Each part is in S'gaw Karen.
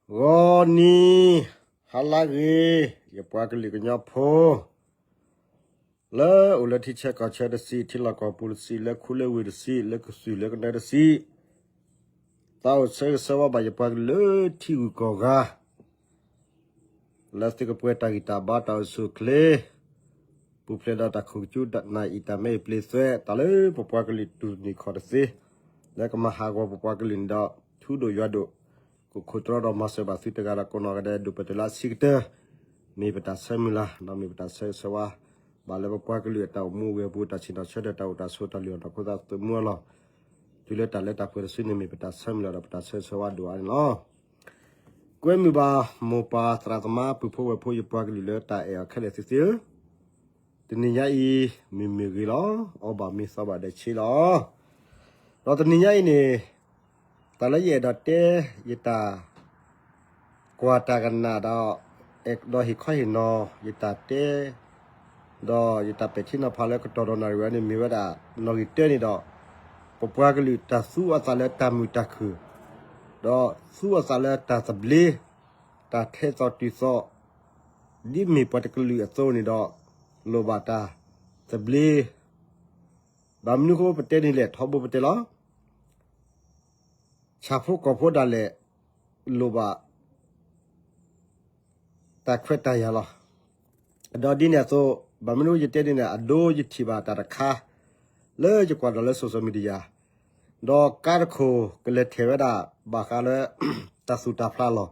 ဂီၤနံၤ ဟါလၢဂ့ၤ ယပှၤကလုာ်ကညီဖိ လၢအိၣ်လၢထံဆၢကီၢ်ဆၢတဆံး, ထံလီၢ်ကီၢ်ပူၤတဆံး, လၢခူလၢဝ့ၢ်တဆံး, လၢကစၢၢ်လၢကနၢတဆံး, သးအိၣ်ဆၢဂ့ၤဆၢဝါဘၣ်ယပှၤကလုာ်လၢထံဂုၤကီၢ်ဂၤ လၢသုကပှဲၤတၢ်ဂံၢ်တၢ်ဘါတၢ်အိၣ်ဆူၣ်အိၣ်ချ့, ပူၤဖျဲးဒီးတၢ်ခိၣ်ကၠူနၢ်အံၣ်တၢ်မဲအံၤပျ့သွဲ တၢ်လၢပပှၤကလုာ်တူၢ်တန့ၢ်ခီၣ်တသ့, လၢကမၤဟးဂီၤပပှၤကလုာ်န့ၣ်ဒီး ထူဒိၣ်ယွၤဒိၣ်, ကခိၣ်တြီဒီးမၤစၢၤဘၣ်သုတဂၤဒီးကိးနီၢ်ဂၤဒဲးဒိၣ်ပတဲလၢအဆံးကတၢၢ်, မ့ၢ်ပတၢ်ဆၢမုၢ်လၢ် ဒီးမ့ၢ်ပတၢ်ဆၢဂ့ၤဆၢဝါ ဘၣ်လၢပပှၤကလုာ်အတၢ်အိၣ်မူအဂ့ၢ်အပူၤ တၢ်ဆ့ၣ်နီၤဆၢထၢၣ် တၢ်အိၣ်တၢ်ဆိးတၢ်လုၢ်အီၣ်တၢ်ခိသးသမူအလီၢ်, တုၤလၢတၢ်လၢတၢ်ပှဲၤတစုန့ၣ် မ့ၢ်ပတၢ်ဆၢမုၢ်လၢ်ဒီးပတၢ်ဆၢဂ့ၤဆၢဝါဒိၣ်အါန့ၣ်လီၤ. ကွဲမုာ်ဘၣ်မိၢ်ပၢ်သရၣ်သမါပုၢ်ဖိဝဲၢ်ဖိယပှၤကလုာ်လၢတၢ်အဲၣ်အီၤခဲလၢာ်သ့ၣ်ဧၢ, တနံၤညါအံၤ မုၢ်မ့ၢ်ဂ့ၤလီၤ, အီၣ်ဘၣ်မ့ၤသီဘၣ်ဒီးဆ့လီၤ. ဒီးတနံၤညါအံၤန့ၣ် တၢ်လၢယအဲၣ်ဒိးတဲ ယတၢ် ကွၢ်တၢ်ကနၣ်ဒီး အဲၣ်ဒိးဟ့ၣ်ခီဟ့ၣ်နီၤ ယတၢ်တဲ ဒီးယတၢ်ပဲာ်ထံနီၤဖးလၢကတီၢ်ဒီးနၣ်ရံၣ်ဝဲန့ၣ် မ့ၢ်ဝဲဒၣ်နီၣ်ဂံၢ်တၢန့ၣ်ဒီး ပပှၤကလုာ်တၢ်သူအသးလၢတၢ်မုာ်တၢ်ခုၣ်, ဒီးသူအသးလၢတၢ်သဘျ့, တၢ်ထဲသိးတုၤသိး, ဒ်မ့ၢ်ပှၤတကလုာ်အသိးန့ၣ်ဒီး လိၣ်ဘၣ်တၢ်သဘျ့, ဘၣ်မနုၤဃိပတဲန့ၣ်လဲၣ် ထီဘိပတဲလီၤ. ဆၣ်ဖိကီၢ်ဖိဒၣ်လဲာ် လိၣ်ဘၣ် တၢ်ခွဲးတၢ်ယာ်လီၤ. ဒီးဒ်န့ၣ်အသိး ဘၣ်မနုၤယတဲဒ်န့ၣ် အဒိယထံၣ်ဘၣ်တၢ်တခါ လၢယကွၢ်ဒီးလၢ social media ဒီးကါတခိၣ်ကလဲၤထဲးဝဲဒၣ် ဘၣ်ဃးလၢ တၢ်သူၣ်တၢ်ဖျးလီၢ်,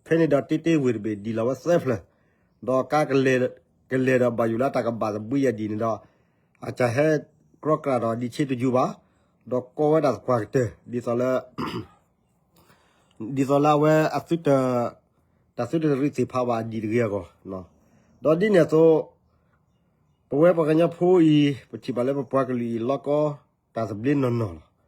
ဖဲန့ၣ်ဒီးတ့တ့ဝ့ၢ်တဘ့ၣ်ဒံးလီၤဝဲသၢဖျၢၣ်, ဒီးကါကလဲၤ ကလဲၤဒီးဘၣ်ယိၣ်လၢတၢ်ကဘၣ်သဘှံးယၤဒံးန့ၣ်ဒီး အတၢ်ဟဲကြီကြးဒီးဒံးဆ့တယူၤဘၣ်, ဒီးကိးဝဲဒၣ်သပှၢ်ကတၢၢ် ဒ်သိးလၢ ဒ်သိးလၢအဝဲ အသုတ တၢ်သုတရံးသ့ၣ်ဖးဘၣ်အဒံးတဂ့ၤအဂီၢ်, ဒီးဒ်န့ၣ်အသိး ပဝဲပှၤကညီဖိအံၤ ပထံၣ်ဘၣ်လၢပပှၤကလုာ်အံၤ လီၤကီတၢ်သဘျ့နီၢ်နီၢ်လီ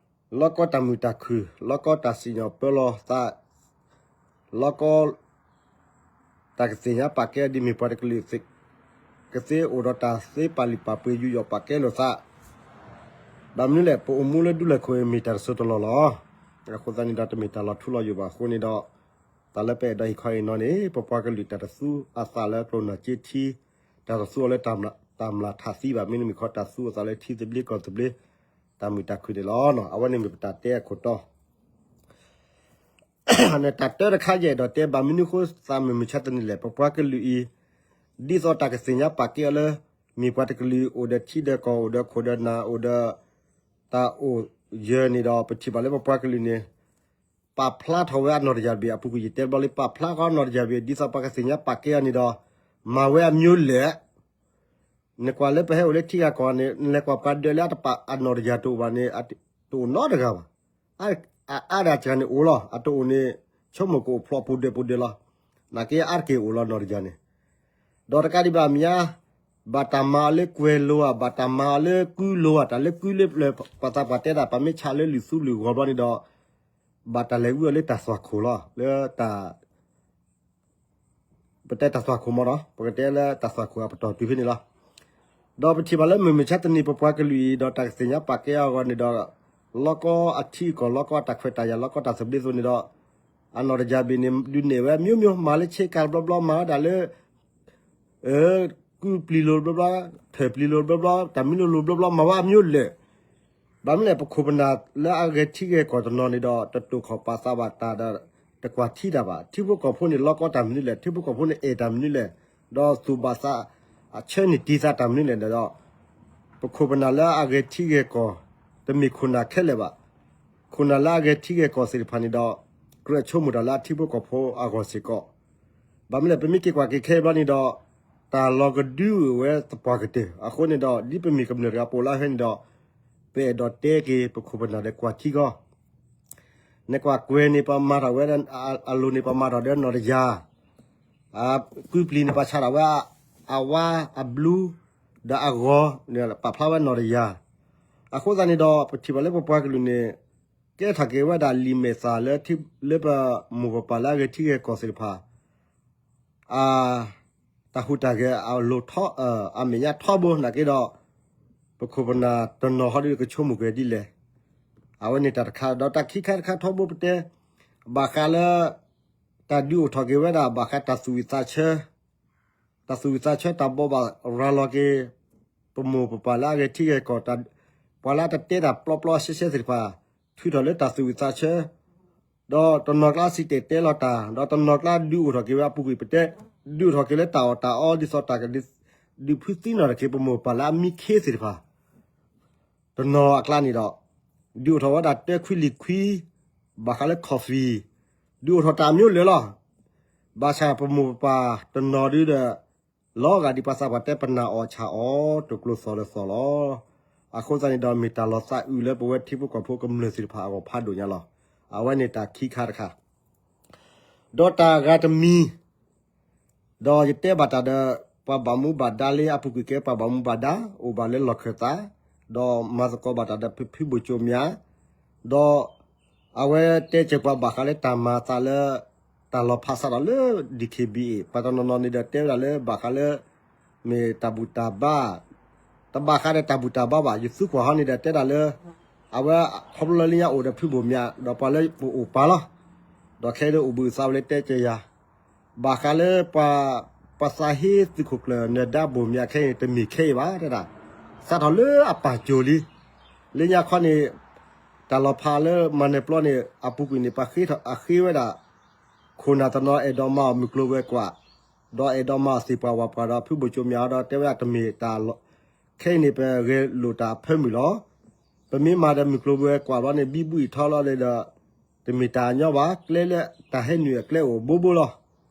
ၤ. လီၤကီတၢ်မုာ်တၢ်ခုၣ်, လီၤကီတၢ်စံၣ်ညီၣ်ပၢလီၤသး, လီၤကီ တၢ်ကသ့ၣ်ညါပာ်ကဲအီၤဒ်မ့ၢ်ပှၤတကလုာ် ကသ့အိၣ်ဒီးတၢ်သ့ပာ်လုၢ်ပာ်ပှ့ၤယူးယီၣ်ပာ်ကဲလိာ်သး, ဘၣ်မနုၤလဲၣ် ပအိၣ်မူလၢဒူလၢၢ်ခိၣ်အံၤမ့ၢ်တၢ်တစိၢ်တလီၢ်လီၤ. အဃိသတးန့ၣ်ဒီး တမ့ၢ်တၢ်လီၤထူလီၤယိာ်ဘၣ်အဃိန့ၣ်ဒီး တၢ်လၢပအဲၣ်ဒိးဟ့ၣ်ခီဟ့ၣ်နီၤန့ၣ် ပပှၤကလုာ်တၢ်တသူအသးလၢကျိၣ်နၢ်က့ထံ, တၢ်တသူအီၤလၢတၢ်မျၢ်ထးသံဘၣ်, မ့တမ့ၢ်ခီ တၢ်သူအသးလၢထံသဘျ့ကီၢ်သဘျ့, တၢ်မုာ်တၢ်ခုၣ်န့ၣ်လီၤ. အဝဲန့ၣ်မ့ၢ်ပတၢ်တဲအခိၣ်တီ တၢ်တၢတခါယအဲၣ်ဒိးတဲ ဘၣ်မနုၤဃိသးမုၢ်မဆါတနံၤလဲၣ် ပပှၤကလုာ်အံၤ ဒ်သိးတၢ်ကသ့ၣ်ညါပာ်ကဲအီၤလၢ မ့ၢ်ပှၤတကလုာ်အိၣ်ဒီးထံဒီးကီၢ် အိၣ်ဒီးခိၣ်ဒီးနၢ် အိၣ်ဒီး တၢ်အိၣ်ယၢၤန့ၣ်ဒီး ပထံၣ်ဘၣ်လၢပပှၤကလုာ်န့ၣ် ပာ်ဖျါထီၣ်ဝဲအနီၢ်တယၢ်တဘ့ၣ် အပူၤကွံာ်ယတဲဘျီလံ ပာ်ဖျါဃီအနီၢ်တယၢ်တဘ့ၣ် ဒ်သိးပှၤကသ့ၣ်ညါပာ်ကဲအီၤန့ၣ်ဒီး မၤဝဲအမျိုးလဲၣ် နကွၢ်လၢပဟဲအိၣ်လၢထံဂၤကီၢ်ဂၤန့ၣ် နလဲၤကွၢ်ပှၤဒၢးလၢအတပာ်အနီၢ်တယၢ်တအိၣ်ဘၣ်န့ၣ် တအိၣ်နီတဂၤဘၣ်. အါဒၣ်တဂၤန့ၣ်အိၣ်လီၤ အတအိၣ်န့ၣ် ဆိကမိၣ်ကအိၣ်ဖျိးပူၤဒၢးပူၤဒၢးလီၤ. နာ်က့အါတက့ၢ်အိၣ်လီၤနီၢ်တယၢ်န့ၣ် ဒီးတကးဒံးဘၣ်မ့ၢ်ဧါ ဘၣ်တၢ်မၤအီၤလၢကွဲၤလိဧါ ဘၣ်တၢ်မၤအီၤလၢကုလိဧါ တၢ်လၢကုလၢပျၢၤ ပှၤသးပှၢ်တဲဒၣ် ပှၤမ့ၢ်ဆးလၢလုၢ်သူလုၢ်ဂီၤဘျီန့ၣ်ဒီး ဘၣ်တၢ်လဲၤဝံအီၤလၢတၢ်သွၣ်ခိၣ်လီၤ လၢတၢ် ပတဲတၢ်သွၣ်ခိၣ်မ့ၢ်ဒီး ပကတဲလၢတၢ်သွၣ်ခိၣ်အပတီၢ်တုၤဖဲန့ၣ်လီၤ. ဒီးပထံၣ်ဘၣ်လၢမုၢ်မဆါတနံၤ ပပှၤကလုာ်အံၤ ဒီးတၢ်ကသ့ၣ်ညါပာ်ကဲအဂီၢ်န့ၣ်ဒီး လီၤကီအထံအကီၢ် လီၤကီတၢ်ခွဲးတၢ်ယာ် လီၤကီတၢ်သဘျ့အသိးန့ၣ်ဒီး အနီၢ်တယၢ်ဘ့ၣ်န့ၣ် ဒုးနဲၣ်ဝဲမျိုးမျိုး မၤလၢဆ့ကၤတဘျီဘျီ မၤဝဲဒၣ်လၢ ကုပျံၤလိၤဘျီဘျီ ထၢၣ်ပျံၤလိၤဘျီဘျီ တၢ်မနုၤလိၤဘျီဘျီ မၤဝဲအမျိုးလဲၣ် ဘၣ်မနုၤလဲၣ် ပခိၣ်ပနၢ်လၢအဂဲၤထံဂဲၤကီၢ်တနီၤန့ၣ်ဒီး တတိာ်ခီၣ်ပာ်သးဘၣ်တၢ်ဒီး တကွၢ်ထံတၢ်ဘၣ်. ထံဖိကီၢ်ဖိန့ၣ် လီၤကီတၢ်မနုၤလဲၣ်, ထံဖိကီၢ်ဖိန့ၣ် အဲၣ်တၢ်မနုၤလဲၣ်, ဒီးသူၣ်ဘၣ်သး အဆၢန့ၢ်တံၢ်သးတၢ်မနုၤလဲၣ်ဒီး ပခိၣ်ပနၢ်လၢအဂဲၤထံဂဲၤကီၢ် တမ့ၢ်ခိၣ်နၢ်ခဲလၢာ်ဘၣ်. ခိၣ်နၢ်လၢအဂဲၤထံဂဲၤကီၢ်သ့ၣ်တဖၣ်န့ၣ်ဒီး ကြၢးဆိကမိၣ်တၢ်လၢအထံဖိကီၢ်ဖိအဂီၢ်စ့ၢ်ကီး ဘၣ်မနုၤလဲၣ် ပမ့ၢ်က့ၤကွၢ်က့ၤခဲအံၤဘျီန့ၣ်ဒီး တၢ်လီၤကဒုအိၣ်ဝဲသပှၢ်ကတၢၢ်. အဃိန့ၣ်ဒီး ဒ်ပမ့ၢ်ကမျၢၢ်တဂၤပအိၣ်လၢဟဲန့ၣ်ဒီး ပအဲၣ်ဒိးတဲက့ၤ ပခိၣ်ပနၢ်ဒီးကွၢ်ထံကီၢ် နကွၢ်ကွဲၤန့ၣ် ပမၤထီၣ်ဝဲ အလိၤန့ၣ် ပမၤထီၣ်ဒီးနီၢ်တယၢ် ကုပျံၤန့ၣ် ပဆးထီၣ်ဝဲ အဝါအဘျူ ဒီးအဂီၤ ပာ်ဖျါဝဲနီၢ်တယၢ်. အဃိသတးန့ၣ်ဒီး ပထံၣ်ဘၣ်လၢပပှၤကလုာ်န့ၣ် ကဲထီၣ်က့ၤဝဲဒၣ်လံာ်မဲာ်သၣ်လၢ လၢပမိၢ်ပပၢ်လၢအဂဲၤထံဂဲၤကီၢ်သ့ၣ်တဖၣ် အ တၢ်ဟူးတၢ်ဂဲၤအလိၤထီ အမဲာ်ညါထီဘိနာ်က့ဒီး ပခိၣ်ပနၢ်တနီၤဟီဒ်ကဆိကမိၣ်ကွံာ်ဒ်လဲၣ်. အဝဲန့ၣ်တၢ်တခါ ဒီးတၢ်ခံခါတခါထီဘိပတဲ ဘၣ်ဃးလၢ တၢ်ဒုးအိၣ်ထီၣ်က့ၤဝဲဒၣ် ဘၣ်ဃးတၢ်သူၣ်ဝံၣ်သးဆၢ, တၢ်သူၣ်ဝံၣ်သးဆၢ တၢ်ဘိးဘၣ်ရၤလီၤက့ၤ ပမိၢ်ပပၢ်လၢအဂဲၤထံဂဲၤကီၢ်, ပှၤလၢအတတဲတၢ်ပျီပျီရှဲရှဲသ့ၣ်တဖၣ် ထုးထီၣ်လၢတၢ်သူၣ်ဝံၣ်သးဆၢ, ဒီးတနီၤကျါစံၣ်တဲၤတဲလီၤတၢ်, ဒီးတနီၤကျါဒုးအိၣ်ထီၣ်က့ၤဝဲအပူၤကွံာ်ပတဲ, ဒုးအိၣ်ထီၣ်က့ၤလၢတၢ်အီၣ်တၢ်အီ ဒ်သိးတၢ်က ဒုးဖုသံနီၣ်ထီၣ်က့ၤ ပမိၢ်ပပၢ်လၢအမံခ့သ့ၣ်တဖၣ် တနီၤအကျါန့ၣ်ဒီး ဒုးအိၣ်ထီၣ်ဝဲဒၣ်တၢခွံလံၤခွံ, ဘၣ်ဃးလၢ coffee, ဒုးအိၣ်ထီၣ်တၢ်အမျိုးလၢာ်လီၤ. ဘၣ်ဆၣ်ပမိၢ်ပပၢ်တနီၤဒုဒီး လီၤဂာ်ဒ်ပှၤသးပှၢ်တဲ ပနၢ်အီၣ်ဆၣ်အီၣ် တကျိၤသီၣ်လၢသီၣ်လီၤ. အဃိသတးန့ၣ်ဒီး မ့ၢ်တၢ်လီၤသးအုးလၢပဝဲထံဖိကီၢ်ဖိကမျၢၢ်သ့ၣ်တဖၣ်အဂီၢ်ဖးဒိၣ်ညါလီၤ. အဝဲန့ၣ်တၢ်ခံခါတခါ ဒီးတၢ်ဂၤတမံၤ ဒီးယတဲဘၣ်တၢ်ဒီး ပှၤဘၣ်မူဘၣ်ဒါလၢအပူၤကွံာ်ကဲ ပှၤဘၣ်မူဘၣ်ဒါ အိၣ်ဘၣ်လၢလီၢ်ခၢၣ်သး, ဒီးမၤသကိးဘၣ်တၢ်ဒီးဖုဘိၣ်ကၠိမၠး, ဒီးအဝဲတဲစၢၤပှၤဘၣ်ဃးလၢတၢ်မၤသးလၢ တၢ်လီၤဖးစးထီၣ်လၢ DKBA ပှၤတနီၤနီၤန့ၣ်ဒီးတဲဝဲဒၣ်လၢဘၣ်ဃးလၢ မ့ၢ်တၢ်ဘူၣ်တၢ်ဘါ တဘၣ်ဃးဒီးတၢ်ဘူၣ်တၢ်ဘါဘၣ်, ယသူကွၢ်ဟီန့ၣ်ဒီးတဲဒၣ်လၢ အဝဲခီဖျိလၢလၢညါအိၣ်ဒီးဖုဘိၣ်မၠး ဒီးပှၤလၢပအိၣ်ပာ်လီၤ, ဒီးခဲအံၤဒုးအိၣ်ဘှံးအသးဝဲလၢတဲကဲယၤ, ဘၣ်ဃးလၢပှၤ ပှၤသးဟ့သုးခိၣ်ကျၢၢ်နၢၤဒါဘိၣ်မၠးခဲအံၤန့ၣ် တမ့ၢ်ခဲအံၤဘၣ်တဲဒၣ်, စးထီၣ်လၢအပၢ်ကၠိၤလံ, လၢညါခီန့ၣ် တၢ်လီၤဖးလၢမၤနၢၤပျီန့ၣ် အပူၤကွံာ်န့ၣ် ပှၤဃ့ထီၣ်အဃ့ဝဲဒၣ် ခိၣ်နၢ်တနီၤအဲၣ်ဒိးမၤအီၣ်မုၢ်ကျိၤဝဲၤကွာ်, ဒီးအဲၣ်ဒိးမၤအီၣ်သ့ၣ်ပှၢ်ဝၣ်ပှၢ်ဒီး ဖုဘိၣ်ကၠိမၠးအီၤဒီးတဲဝဲဒၣ်တမ့ၢ်တၢ်လီၤ, ခဲအံၤန့ၣ် ပဂဲၤလိာ်တၢ်အဖၢမုၢ်လီၤ. ပမ့ၢ်မၤဒီးမုၢ်ကျိၤဝဲၤကွာ်ဘျီန့ၣ် ဘံဘူအံၤထီလီၤဒီး တမ့ၢ်တၢ်အညီဘၣ်, ကျဲလၢတၢ်ဟဲနုာ်အကျဲအိၣ်ဘိဘိလီၤ.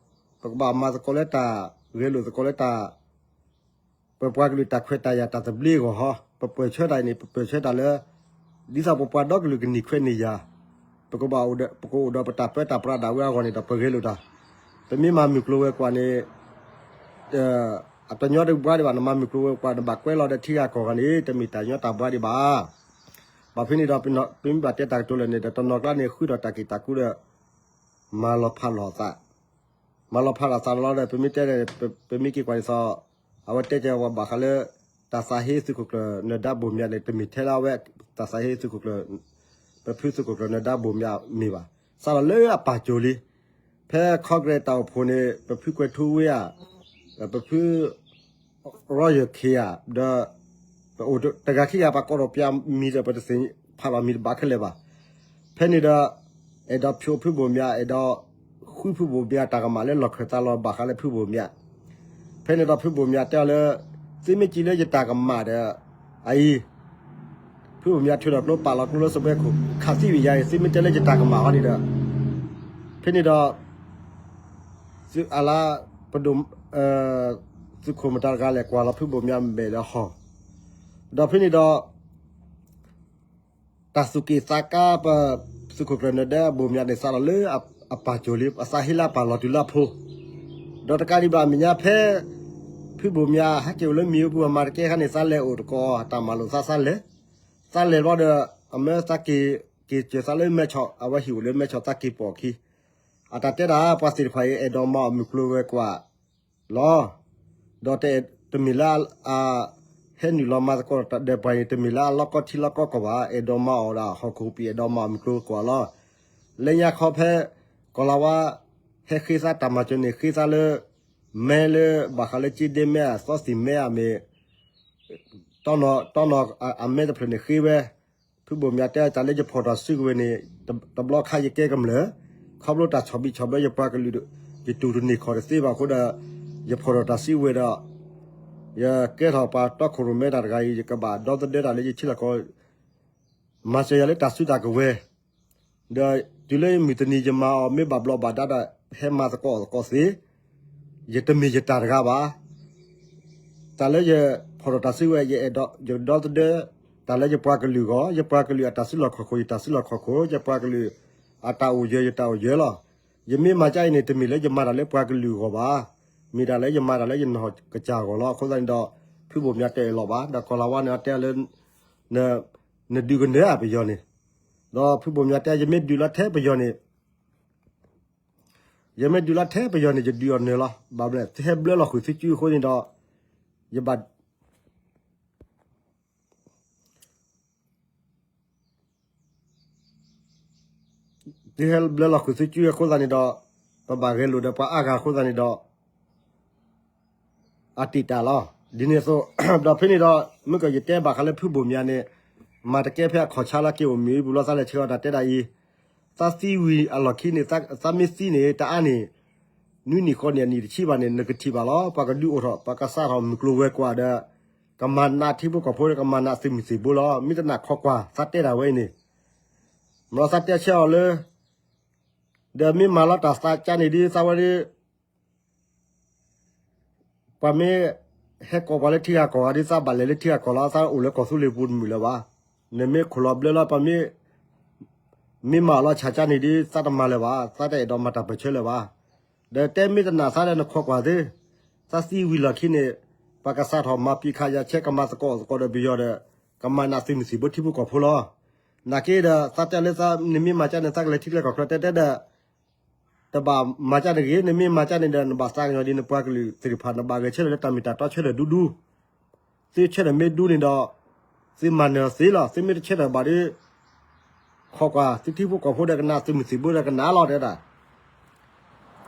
ပကဘၣ်မၤသကိးလၢတၢ်ဂဲၤလိာ်သကိးလၢတၢ် ပပှၤကလုာ်တၢ်ခွဲးတၢ်ယာ်တၢ်သဘျ့အဂီၢ်ဟီ, ပပၢၢ်ဆၢတၢ်အံၤန့ၣ် ပပၢၢ်ဆၢတၢ်လၢ ဒ်သိးပပှၤဒီကလုာ်ကန့ၢ်ခွဲးန့ၢ်ယာ်, ပကဘၣ်အိၣ်ဒီး ပကအိၣ်ဒီးပတၢ်ပၢတၢ်ပြးဒၣ်ဝဲအဂီၢ်န့ၣ်ဒီး ပဂဲၤလိာ်တၢ်, ပမ့ၢ်မၤမုၢ်ကျိၤဝဲၤကွာ်န့ၣ် အတညီတဘှါဒံးဘၣ်, နမၤမုၢ်ကျိၤဝဲၤကွာ် နဘၣ်ကွဲလီၤဒီးထံဂၤကီၢ်ဂၤန့ၣ် တမ့ၢ်တၢ်ညီတၢ်ဘှါဒံးဘၣ်. ဘၣ်ဖဲန့ၣ်ဒီး ပမ့ၢ်ဘၣ်တဲတၢ်ကတိၤလၢာ်န့ၣ်ဒီး တနီၤကျါန့ၣ် ဃုထီၣ်တၢ်က့ၢ်တၢ်ကူဒီး မၤလီၤဖးလိာ်သး, မၤလီၤဖးလိာ်သးလီၤဒီး ပမ့ၢ်တဲ ပမ့ၢ်က့ၤကွၢ်ဒ်သိး အဝဲတဲကဲဝဲဘၣ်ဃးလၢ တၢ်သးဟ့သုးခိၣ်ကျၢၢ်နၢၤဒါဘိၣ်မၠးန့ၣ် တမ့ၢ်ထဲလၢအဝဲ တၢ်သးဟ့သုးခိၣ်ကျၢၢ် ပဖုသုးခိၣ်ကျၢၢ်နၢၤဒါဘိၣ်မၠးမ့ၢ်ဘၣ်. စးထီၣ်လၢအပၢ်ကၠိၤလံ, ဖဲ Congress တၢ်အိၣ်ဖှိၣ်န့ၣ် ပဖုကွဲးထူဝ့ဧါ, ပဖု ရီယၢၢ်ခ့ဧါ, ဒီး တဂၤခံဂၤ ပှၤကိးထီၣ်ပှၤမံၤဒီး ပတသ့ၣ်ဖးလီၤမံၤတဘၣ်ခဲလၢာ်ဘၣ်. ဖဲန့ၣ်ဒီး အဲၣ်ဒိးဖျိဖုဘိၣ်မၠး, အဲၣ်ဒိးဃုဖုဘိၣ်မၠးတၢ်ကမၣ်လၢလီၢ်ခၢၣ်သးလီၤ ဘၣ်ဃးလၢဖုဘိၣ်မၠး. ဖဲန့ၣ်ဒီးဖုဘိၣ်မၠးတဲအီၤလၢ သုမ့ၢ်စံးလၢယတၢ်ကမၣ်ဒီး အအံၤ ဖုဘိၣ်မၠးထုးထီၣ်ကျိပာ်လီၤကျိလၢစပွဲခိၣ် ခးသံဝံၤယၤအံၤ သုမ့ၢ်တဲလၢယတၢ်ကမၣ်ဟီန့ၣ်ဒီး ဖဲန့ၣ်ဒီး သုးအလါ ပဒိၣ် သုးခိၣ်မတၤတဂၤလဲၣ် ကွၢ်လီၤဖုဘိၣ်မၠးမဲာ်ဒီးဟီၣ်, ဒီးဖဲန့ၣ်ဒီး တၢ်သူၣ်က့ၣ်သးကါပ သုးခိၣ်ကျၢၢ်နၢၤဒါဘိၣ်မၠးန့ၣ် စးထီၣ်လၢအပၢ်ကၠိၤလံ, အသးဟ့လၢအပၢ်လီၤတုၤလၢအဖိ, ဒီးတကးဒံးဘၣ်မဲာ်ညါဖဲ ဖုဘိၣ်မၠးဟဲက့ၤအိၣ်လၢမံၤပူၤ အမၤတကဲခါန့ၣ် သးလဲၤအိၣ်တကိး တၢ်မၤလိာ်သး သးလဲၤ, သးလဲၤဘျီဒီး အမၢသးက့ၤ က့ၤစၢၤသးလၢမဲဆီး အဝဲဟံၣ်အိၣ်လၢမဲဆီး သးက့ၤပိာ်အခံ, အတၢ်တဲဒၣ် ပှၤသ့ၣ်တဖၣ်အံၤ အဲၣ်ဒိးမၤအီၣ်မုၢ်ကျိၤဝဲၤကွာ် လီၤ. ဒီးတမ့ၢ်လၢအ ဟဲနုာ်လီၤမၤသကိးတၢ်ဒီးပှၤန့ၣ် တမ့ၢ်လၢအလီၢ်ကီထံလီၢ်ကီကီၢ်ဘၣ်, အဲၣ်ဒိးမၤအီၣ်ဒၣ်ဟီၣ်ခိၣ်ကပံာ် အဲၣ်ဒိးမၤအီၣ်မုၢ်ကျိၤဝဲၤကွာ်လီၤ. လၢညါခီဖဲ ကီၢ်လၤဝါ ဟဲဃ့သးတၢ်မၤစၢၤန့ၣ် ဃ့သးလၢ မဲလၢဘၣ်ဃးလၢကၠ့ဒ့မဲဧါ သီသံၣ်မဲဧါမ့ၢ် တီနီၤ တီနီၤအမဲတဖျၢၣ်န့ၣ်ဃ့ဝဲ, ဖုဘိၣ်မၠးတဲတၢ်လၢယဖီၣ်တၢ်စုကဝဲၤန့ၣ် တဘျီခါယကဲကမျၢၢ်, ခီဖျိတၢ်ဆီၣ်ဘံၣ်ဆီၣ်ဘၢ ယပှၤကလုာ် ယတူၢ်တန့ၢ်ခီၣ်တသ့ဘၣ်အဃိဒီး ယဖီၣ်ထီၣ်တၢ်စုကဝဲၤဒီး ယကဲထီၣ်ပှၤတီခိၣ်ရိၣ်မဲတၢ်တဂၤအံၤ ယကဘၣ်ဒီသဒၢတၢ်လၢယထံလီၢ်ကီၢ် မၤစၢၤယၤလၢတၢ်စုတၢ်ကဝဲၤ ဒီးတုၤလၢမုၢ်တနံၤယမၤအီၤမ့ၢ်ဘၣ်ဘျီးဘၣ်ဒါဒီး ဟဲမၤသကိးအီၤသကိးသ့, ယတမ့ၢ်ယတၢ်တဂၤဘၣ်. တၢ်လၢယဖီၣ်ထီၣ်တၢ်စုကဝဲၤ ယအဲၣ်ဒိး ယဒီသဒၢ တၢ်လၢယပှၤကလုာ်အဂီၢ်, ယပှၤကလုာ်အတၢ်စုလီၢ်ခီၣ်ခိၣ် ယတၢ်စုလီၢ်ခီၣ်ခိၣ်, ယပှၤကလုာ်အတၢ်အိၣ်ယၢၤ ယတၢ်အိၣ်ယၢၤလီၤ. ယမ့ၢ်မၤကအံၤန့ၣ် တမ့ၢ်လၢယမၤတၢ်လၢပှၤကလုာ်အဂီၢ်ဘၣ်, မ့ၢ်တၢ်လၢယမၤတၢ်လၢယနီၢ်ကစၢ်အဂီၢ်လီၤ. အဃိသတးန့ၣ်ဒီး ဖုဘိၣ်မၠးတအဲၣ်လီၤဘၣ်, ဒီးကီၢ်လၤဝါန့ၣ် အတဲလၢ နဒုးကနၢၤဧါပယီၤန့ၣ်, ဒီးဖုဘိၣ်မၠးတဲ ယမ့ၢ်ဒုးလီၤထဲပယီၤန့ၣ်, ယမ့ၢ်ဒုးလီၤထဲပယီၤန့ၣ် ယဒုးအီၤနၢၤလီၤ. ဘၣ်မနုၤလဲၣ် သုဟဲဘျၢလီၤဃုာ်သုစုအဃိန့ၣ်ဒီး ယဘၣ် သုဟဲဘျၢလီၤဃုာ်သုစုအဃိသတးန့ၣ်ဒီး ပဘၣ်ဂဲၤလိာ်ဒီးပှၤအါဂၤအဃိသတးန့ၣ်ဒီး အတံာ်တာ်လီၤ. ဒ်န့ၣ်အသိး ဒီးဖဲန့ၣ်ဒီး မ့ၢ်ကယတဲဘၣ်ဃးလၢဖုဘိၣ်မၠးန့ၣ် မၤတကဲဖဲအခီၣ်ဆါလၢက့ၤအိၣ်မ့ၢ်ပူၤလီၤ သးလဲၤဆှၢအီၤတၢ်တဲဒၣ်အံၤ, သးသံဝံၤအလီၢ်ခံန့ၣ် သးမ့ၢ်သံန့ၣ် တအါန့ၣ် နွံနံၣ်ဃိးနံၣ်အနံၣ်တဆံဘၣ်န့ၣ် နကထံၣ်ဘၣ်လီၤ. ပှၤကဒုးအိၣ်ထီၣ် ပှၤကစးထီၣ်မုၢ်ကျိၤဝဲၤကွာ်ဒီး ကမၤနးထံဖိကီၢ်ဖိဒီး ကမၤနးသုးမုၢ်သံၣ်ဘိလီၤ. မ့ၢ်တနာ်ခီကွၢ် သးတဲဒၣ်ဝဲအံၤန့ၣ် မ့ၢ်လီၤသးတဲဆၢအီၤလၢ ဒီးမ့ၢ်မၤလီၤတၢ်သးကါန့ၣ်ဒ်သးဝဲဒ် ပှၤမ့ၢ်ဟဲကိးပှၤလၢထံဂၤကီၢ်ဂၤဒ်သးဘၣ်လဲၤလၢထံဂၤကီၢ်လီၤ သးအိၣ်လၢကီၢ်သူလ့ၤပူၤတမုာ်လၢၤဘၣ်. နမ့ၢ်ခိၣ်လီၤဘျၢလီၤ ပှၤမ့ၢ် မ့ၢ်မၤအီၤလီၤဆၣ်ကါန့ၣ်ဒ်သးတမၤလၢၤဘၣ် သးတအဲၣ်ဒိးမၤတၢ်ပၢၢ်ဆၢလၢၤဘၣ်. ဒီးတဲမ့ၢ်တနာ်သးဒီးနခိးကွၢ်သ့, သးသံဝံၤလီၢ်ခံန့ၣ် ပှၤကစးထီၣ်မၤပံာ်ခးယၤဆဲ ကမၤသကိးသကိးဒီးပယီၤဒီး ကမၤနးသုးမုၢ်သံၣ်ဘိထံဖိကီၢ်ဖိလီၤ. နာ်က့ဒီး သးတဲလၢသးနမ့ၢ်မၤကါန့ၣ် သးကလဲၤထံကျဲကီၢ်ချၢတဲတဲဒီး တဘၣ်မၤကါတဂ့ၤ, နမ့ၢ်မၤကါန့ၣ်ဒီး နဘၣ်သးကညီၤဒ်နပှၤကလုာ်သ့ၣ်တဖၣ် နဘၣ်ဂဲၤဆၢထၢၣ်လၢတၢ်မ့ၢ်တၢ်တီဆၢထၢၣ်ဒူဒူ, သုဆၢထၢၣ်မ့ၢ်ဒူန့ၣ်ဒီး သုမၤနၢၤသ့လီၤ, သုမ့ၢ်တဆၢထၢၣ်ဘၣ်ဒီး ခိးကွၢ် သုထံဖိကီၢ်ဖိဒီးကနး သုးမုၢ်သံၣ်ဘိဒီးကနးလီၤတဲဒၣ်.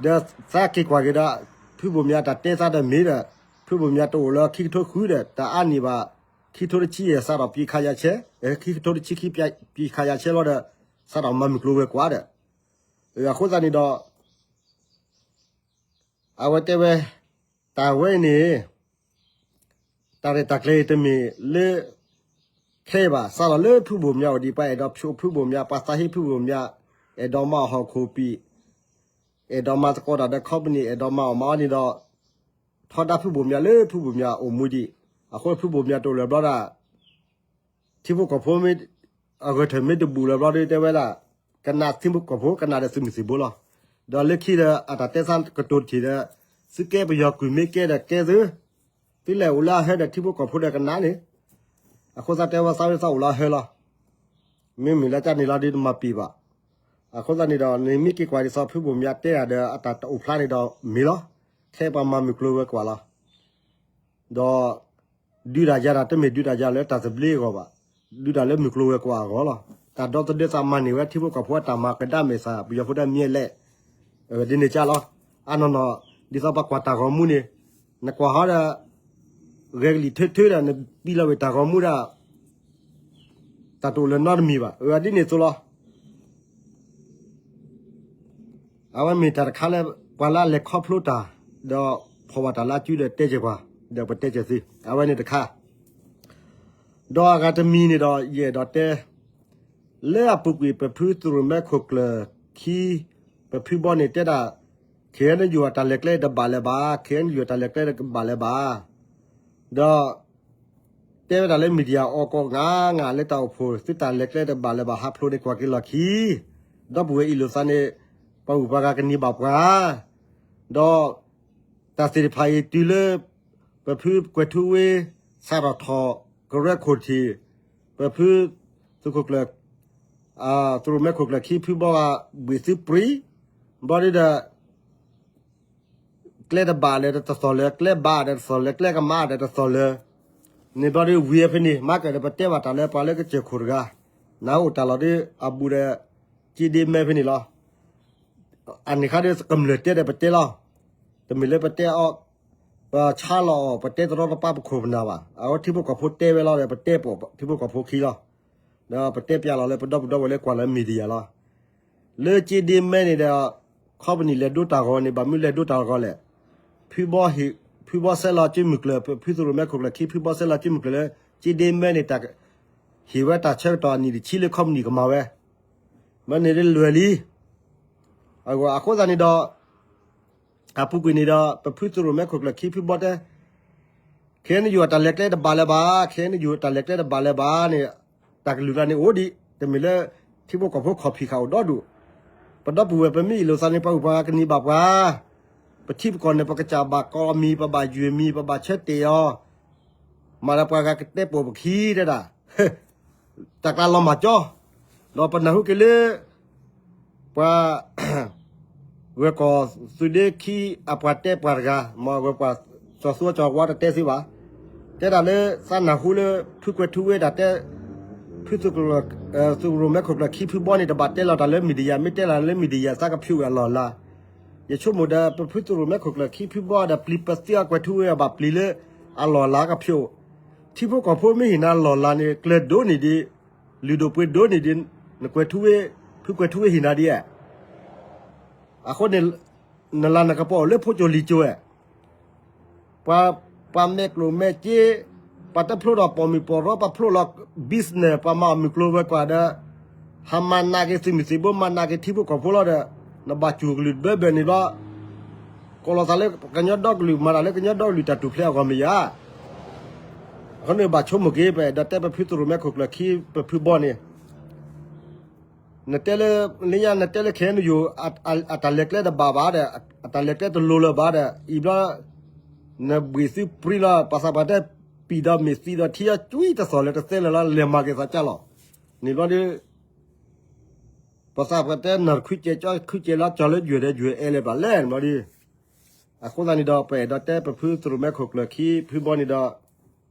ဒီးသးက့ၤကွၢ်က့ၤဒီး ဖုဘိၣ်မၠးတၢ်တဲသးဒီးမ့ၢ်ဒီး ဖုဘိၣ်မၠးတအိၣ်လၢခံကထိဃုဒီး တအါန့ၢ်ဘၣ် ခံကထိတဆံယဲၢ် စးထီၣ်ပံာ်ခးယၤဆဲ, ခံကထိတဆံခံ ပံာ်ခးယၤဆဲလီၤဒီး စးထီၣ်မၤမုၢ်ကျိၤဝဲၤကွာ်ဒီး အဃိသတးန့ၣ်ဒီး အဝဲတဲဝဲ တၢ်ဝဲအံၤန့ၣ် တၢ်ရဲၣ်တၢ်ကျဲၤအံၤတမ့ၢ်လၢ ခဲအံၤဘၣ်, စးထီၣ်လၢဖုဘိၣ်မၠးအိၣ်ဒံး ပှၤအဲၣ်ဒိးဖျိဖုဘိၣ်မၠး, ပှၤသးဟ့ဖုဘိၣ်မၠး, အဲၣ်ဒိးမၤအီၣ်ဟီၣ်ခိၣ်ပံာ်, အဲၣ်ဒိးမၤသကိးတၢ်ဒီး company အဲၣ်ဒိးမၤအီၣ်မၤအီန့ၣ်ဒီး ထီဒါဖုဘိၣ်မၠးလၢဖုဘိၣ်မၠးအိၣ်မူဒံး, အဃိဖုဘိၣ်မၠးတအိၣ်လၢၤဘျီဒၣ် ထံဖိကီၢ်ဖိမ့ၢ် အဂၢၢ်ထၢၣ်မ့ၢ်တဘူးလၢၤဘျီဒီးတဲဝဲဒၣ် ကနးထံဖိကီၢ်ဖိ ကနးဒီးသုးမုၢ်သံၣ်ဘိလီၤ. ဒီးလၢခံဒီး အတၢ်တဲသးကတိၤတထံၣ်ဒီး သုကဲပယီၤကွံာ်မ့ၢ်ကဲဒီးကဲသု, သုလဲၤအိၣ်လၢအဟၢဒီးထံဖိကီၢ်ဖိဒီးကနးန့ၣ်, အဃိသတးတဲဝဲသးဝဲသးအိၣ်လၢအဟၢလီၤ. မ့မ့ၢ်လၢတၢ်န့ၣ်လီၤဒီးတမၤပံာ်ဘၣ်. အဃိသတးန့ၣ်ဒီး နမ့ၢ်က့ၤကွၢ်ဒ်သိးဖုဘိၣ်မၠးတဲတၢ်ဒီး အတၢ်တအိၣ်ဖျါန့ၣ်ဒီးမ့ၢ်လီၤ. ခဲအံၤပှၤမၤမုၢ်ကျိၤဝဲၤကွာ်လီၤ. ဒီး ဒုးတၢ်ယၤတၢ်တမ့ၢ်ဒုးတၢ်ယၤလၢတၢ်သဘျ့အဂီၢ်ဘၣ်, ဒုးတၢ်လၢမုၢ်ကျိၤဝဲၤကွာ်အဂီၢ်လီၤ. တၢ်ဒီသဒၢသးမၤန့ၢ်ဝဲထံဖိကီၢ်ဖိအတၢ်မၤကဒါမဲာ်သး ပယီၤဖိဒၣ်မ့ၢ်လဲၣ်, ဒ်န့ၣ်ကလီၤ. အနီၢ်နီၢ် ဒ်သိးပှၤကွၢ်တၢ်ဂီၤမူန့ၣ် နကွၢ်ဟီဒီး ဂဲၤကလံၣ်ထၢထၢဒီး နပံးလီၤဝဲတၢ်ဂီၤမူဒၣ် တၢ်တအိၣ်လၢၤနီတမံၤဘၣ်. အဒ်န့ၣ်အသိးလီၤ. အဝဲမ့ၢ်တၢ်တခါလၢ ပှၤလၢအလဲၤခီဖျိတၢ် ဒီးဖီၣ်ဘၣ်တၢ်လၢအစုဒီးတဲက့ၤပှၤ, ဒီးပတဲက့ၤသု, အဝဲန့ၣ်တခါ. ဒီးအဂၤတမံၤန့ၣ်ဒီး ယအဲၣ်ဒိးတဲ လၢအပူၤကွံာ် ပဖုသုးရိၣ်မဲခိၣ်ကျၢၢ်ခံ ပဖုဘီန့ၣ်တဲဒၣ် KNU အတၢ်လဲၤကျဲတဘၣ်လၢၤဘၣ်, KNU အတၢ်လဲၤကျဲတဘၣ်လၢၤဘၣ်. ဒီး တဲဝဲဒၣ်လၢ media အီၤကိးဂၤဂၤလၢတၢ်အိၣ်ဖှိၣ် သုတၢ်လဲၤကျဲတဘၣ်လၢၤဘၣ် ဟးဖျိးန့ၣ်ကွၢ်က့ၤလီၢ်ခံ, ဒီပုၢ်ဝဲၢ်အ့ၣ်လိာ်သးန့ၣ် ပှၤဂုၤပှၤဂၤကနံၤဘၣ်ပှၤ, ဒီး တၢ်သ့ၣ်တဖၣ်အံၤတုၤလၢ ပဖုကွဲၤထူဝ့ စးထီၣ်ထီၣ်ကရၢခိၣ်ထံး, ပဖု သုးခိၣ်ကျၢၢ် သုးရိၣ်မဲခိၣ်ကျၢၢ်ခံဖုဘီဂၤ ဘှံးသုပြံၤ, ဘျီဒ်ဒီး ကျဲတဘၣ်ဒီးတသီၣ်လၢၤ, ကျဲဘၣ်ဒီးတသီၣ်လၢၤ, ကျဲကမၣ်ဒီးတသီၣ်လၢၤ, န့ၣ်ဘျီဒ်ဝံၤဖဲန့ၣ် မၤကၢၣ်ဒီးပတဲဘၣ်တၢ်လၢပှၤလၢကစၢၢ်ခိၣ်တဂၤ, နအိၣ်တၢ်လီၢ်ဒီး အဘူးဒီး က့ဒ့မဲဖဲန့ၣ်လီၤ. အန့ၣ်ခါဒီးကမျၢၢ်တဲဒီးပတဲလီၤ. တမ့ၢ်လၢပတဲအီၤ, ပဆါလီၤအီၤ, ပတဲတရီတပါပခိၣ်ပနၢ်ဘၣ်. အဝဲထံဖိကီၢ်ဖိတဲဝဲလီၤဒီး ပတဲပိာ်ထံဖိကီၢ်ဖိခံလီၤ. ဒီးပတဲပျးလီၤလၢပဒီပုၢ်ဒီဝဲၢ်လၢကွၢ်လၢ media လီၤ. လၢက့ဒ့မဲန့ၣ်ဒီး ခီပနံၣ်လဲၤဒိတၢ်ဂီၤန့ၣ် ဘၣ်မနုၤလဲၤဒိတၢ်ဂီၤလဲၣ်. ဖုဘီဟ့ၣ်, ဖုဘီဆဲးလီၤက့မုၢ်ကျၢၢ်, ဖုသုးရိၣ်မဲခိၣ်ကျၢၢ်ခံ ဖုဘီဆဲးလီၤက့မုၢ်ကျၢၢ်လၢ က့ဒ့မဲန့ၣ် ဟ့ၣ်ဝဲတၢ်ဆၢကတီၢ်အနံၣ်တဆံလၢခီပနံၣ်ကမၤဝဲ. မ့ၢ်န့ၣ်ဒ်လွဲၢ်လံ. အဃိသတးန့ၣ်ဒီး အပူၤကွံာ်န့ၣ်ဒီး ပဖုသုးရိၣ်မဲခိၣ်ကျၢၢ်ခံဖုဘီတဲ KNU အတၢ်လဲၤကျဲတဘၣ်လၢၤဘၣ်, KNU အတၢ်လဲၤကျဲတဘၣ်လၢၤဘၣ်န့ၣ် တၢ်ကလုၢ်ကျါန့ၣ်အိၣ်ဒံး, တမ့ၢ်လၢ ထံဖိကီၢ်ဖိခီၣ်ဖံးဃာ်အိၣ်ဒီဒူၣ်, ပဒီပုၢ်ဝဲၢ်ပမ့ၢ်အ့ၣ်လိာ်သးန့ၣ် ပှၤဂုၤပှၤဂၤကနံၤဘၣ်ပှၤ, ပထံပကီၢ်န့ၣ် ပကစၢ်ဘၣ်ကိးမံၤ ပဘၣ်ယုၢ်မံၤ ပဘၣ်ဆၢတဲာ်အီၤ, မၤဒီးပှၤဂၤကတဲပိာ်ပခံတဲဒၣ် တၢ်ကျါလီၤမၢ်ကၠီ, ဒီးပနၢ်ဟူက့ၤလၢ ပှၤ ဂၢၢ်ကီၢ်သုးဒ့ခံအပှၤတဲပှၤတဂၤ, မ့ၢ်ဂၢၢ်ပှၤ ကၠီၤသူကၠီၤဝါတတဲသ့ဘၣ်, တဲဒၣ်လၢသးနၢ်ဟူလၢ ဖုကွဲၤထူဝ့တၢ်တဲ ဖုသုးရိၣ်မဲခိၣ်ကျၢၢ်ခံဖုဘီန့ၣ် တဘၣ်တဲလီၤတၢ်လၢ media, မ့ၢ်တဲလီၤလၢ media သးကဖျိးဝဲအလီၢ်အလၤ, ယဆိကမိၣ်ဒီး ပဖုသရိာ်မဲခိၣ်ကျၢၢ်ခံဖုဘီဒီး ပျံၤပသံအကွဲၤထူဝ့အဘၣ်ပျံၤလၢ အလီၢ်အလၤကဖျိး, ထံဖိကီၢ်ဖိမ့ၢ်ဟ့ၣ်နၤလီၢ်လၤန့ၣ် ကျၢၤဒိၣ်န့ၢ်ဒံး, လုၢ်ဒိၣ်ပှ့ၤဒိၣ်န့ၢ်ဒံး, နကွဲၤထူဝ့, ဖုကွဲၤထူဝ့ဟ့ၣ်နၤဒံးဧါ. အဃိန့ၣ် နလၤနကပီၤအိၣ်လၢဖိကၠိလံၤကၠိဧါ. ပှၤ, ပှၤမဲာ်ကျိၣ်မဲာ်စ့, ပှၤတဖျိဒီးပိာ်မုၣ်ပိာ်ရီ ပှၤဖျိလီၤ business ပှၤမၤအီၣ်မုၢ်ကျိၤဝဲၤကွာ်ဒီး, ဟးမၤနာ်က့ၤသုးမုၢ်သံၣ်ဘိ မၤနာ်က့ၤထံဖိကီၢ်ဖိလီၤဒီး, နဘၣ်စူၢ်ကလုၢ်တဘၢဘၢန့ၣ်ဘျီ, ကိးလီၤသးလၢကညီဒီကလုာ် မၤတၢ်လၢကညီဒီကလုာ်တၢ်ထူၣ်ဖျဲးအဂီၢ်မ့ၢ်ဧါ. အဃိန့ၣ်ဘၣ်ဆိကမိၣ်က့ၤ ပအဲၣ်ဒိးတဲပဖုသရိာ်မဲခိၣ်ကျၢၢ်ခံပဖုဘီန့ၣ် နတဲလၢ, လၢညါနတဲလၢ ခဲအံၤနယိာ် အတၢ်လဲၤကျဲတဘၣ်ဘၣ်ဒီး, အတၢ်လဲၤကျဲတလိၤလၢၤဘၣ်ဒီး အံၤဘျီ နဘှံးသုပြံလီၤ ပှၤသးပှၢ်တဲ ပံာ်ဒီးမ့ၢ်သံဒီးထံအီၤကွံတသီၣ်လၢတသဲလၢၤလီၤ လဲၤမၤက့ၤသးကၢ်လီၤ. န့ၣ်ဘျီဒီး ပှၤသးပှၢ်တဲနၢ်တခွံကဲကၠီခုကဲလီၤ ကၠီလၢယွၤဒီးယွၤအဲၣ်လၢၤဘၣ်လဲၣ်န့ၣ်ဘျီဒီး, အဃိသတးန့ၣ်ဒီး ပအဲၣ်ဒိးတဲပဖုသရိာ်မဲခိၣ်ကျၢၢ်ခံဖုဘီန့ၣ်ဒီး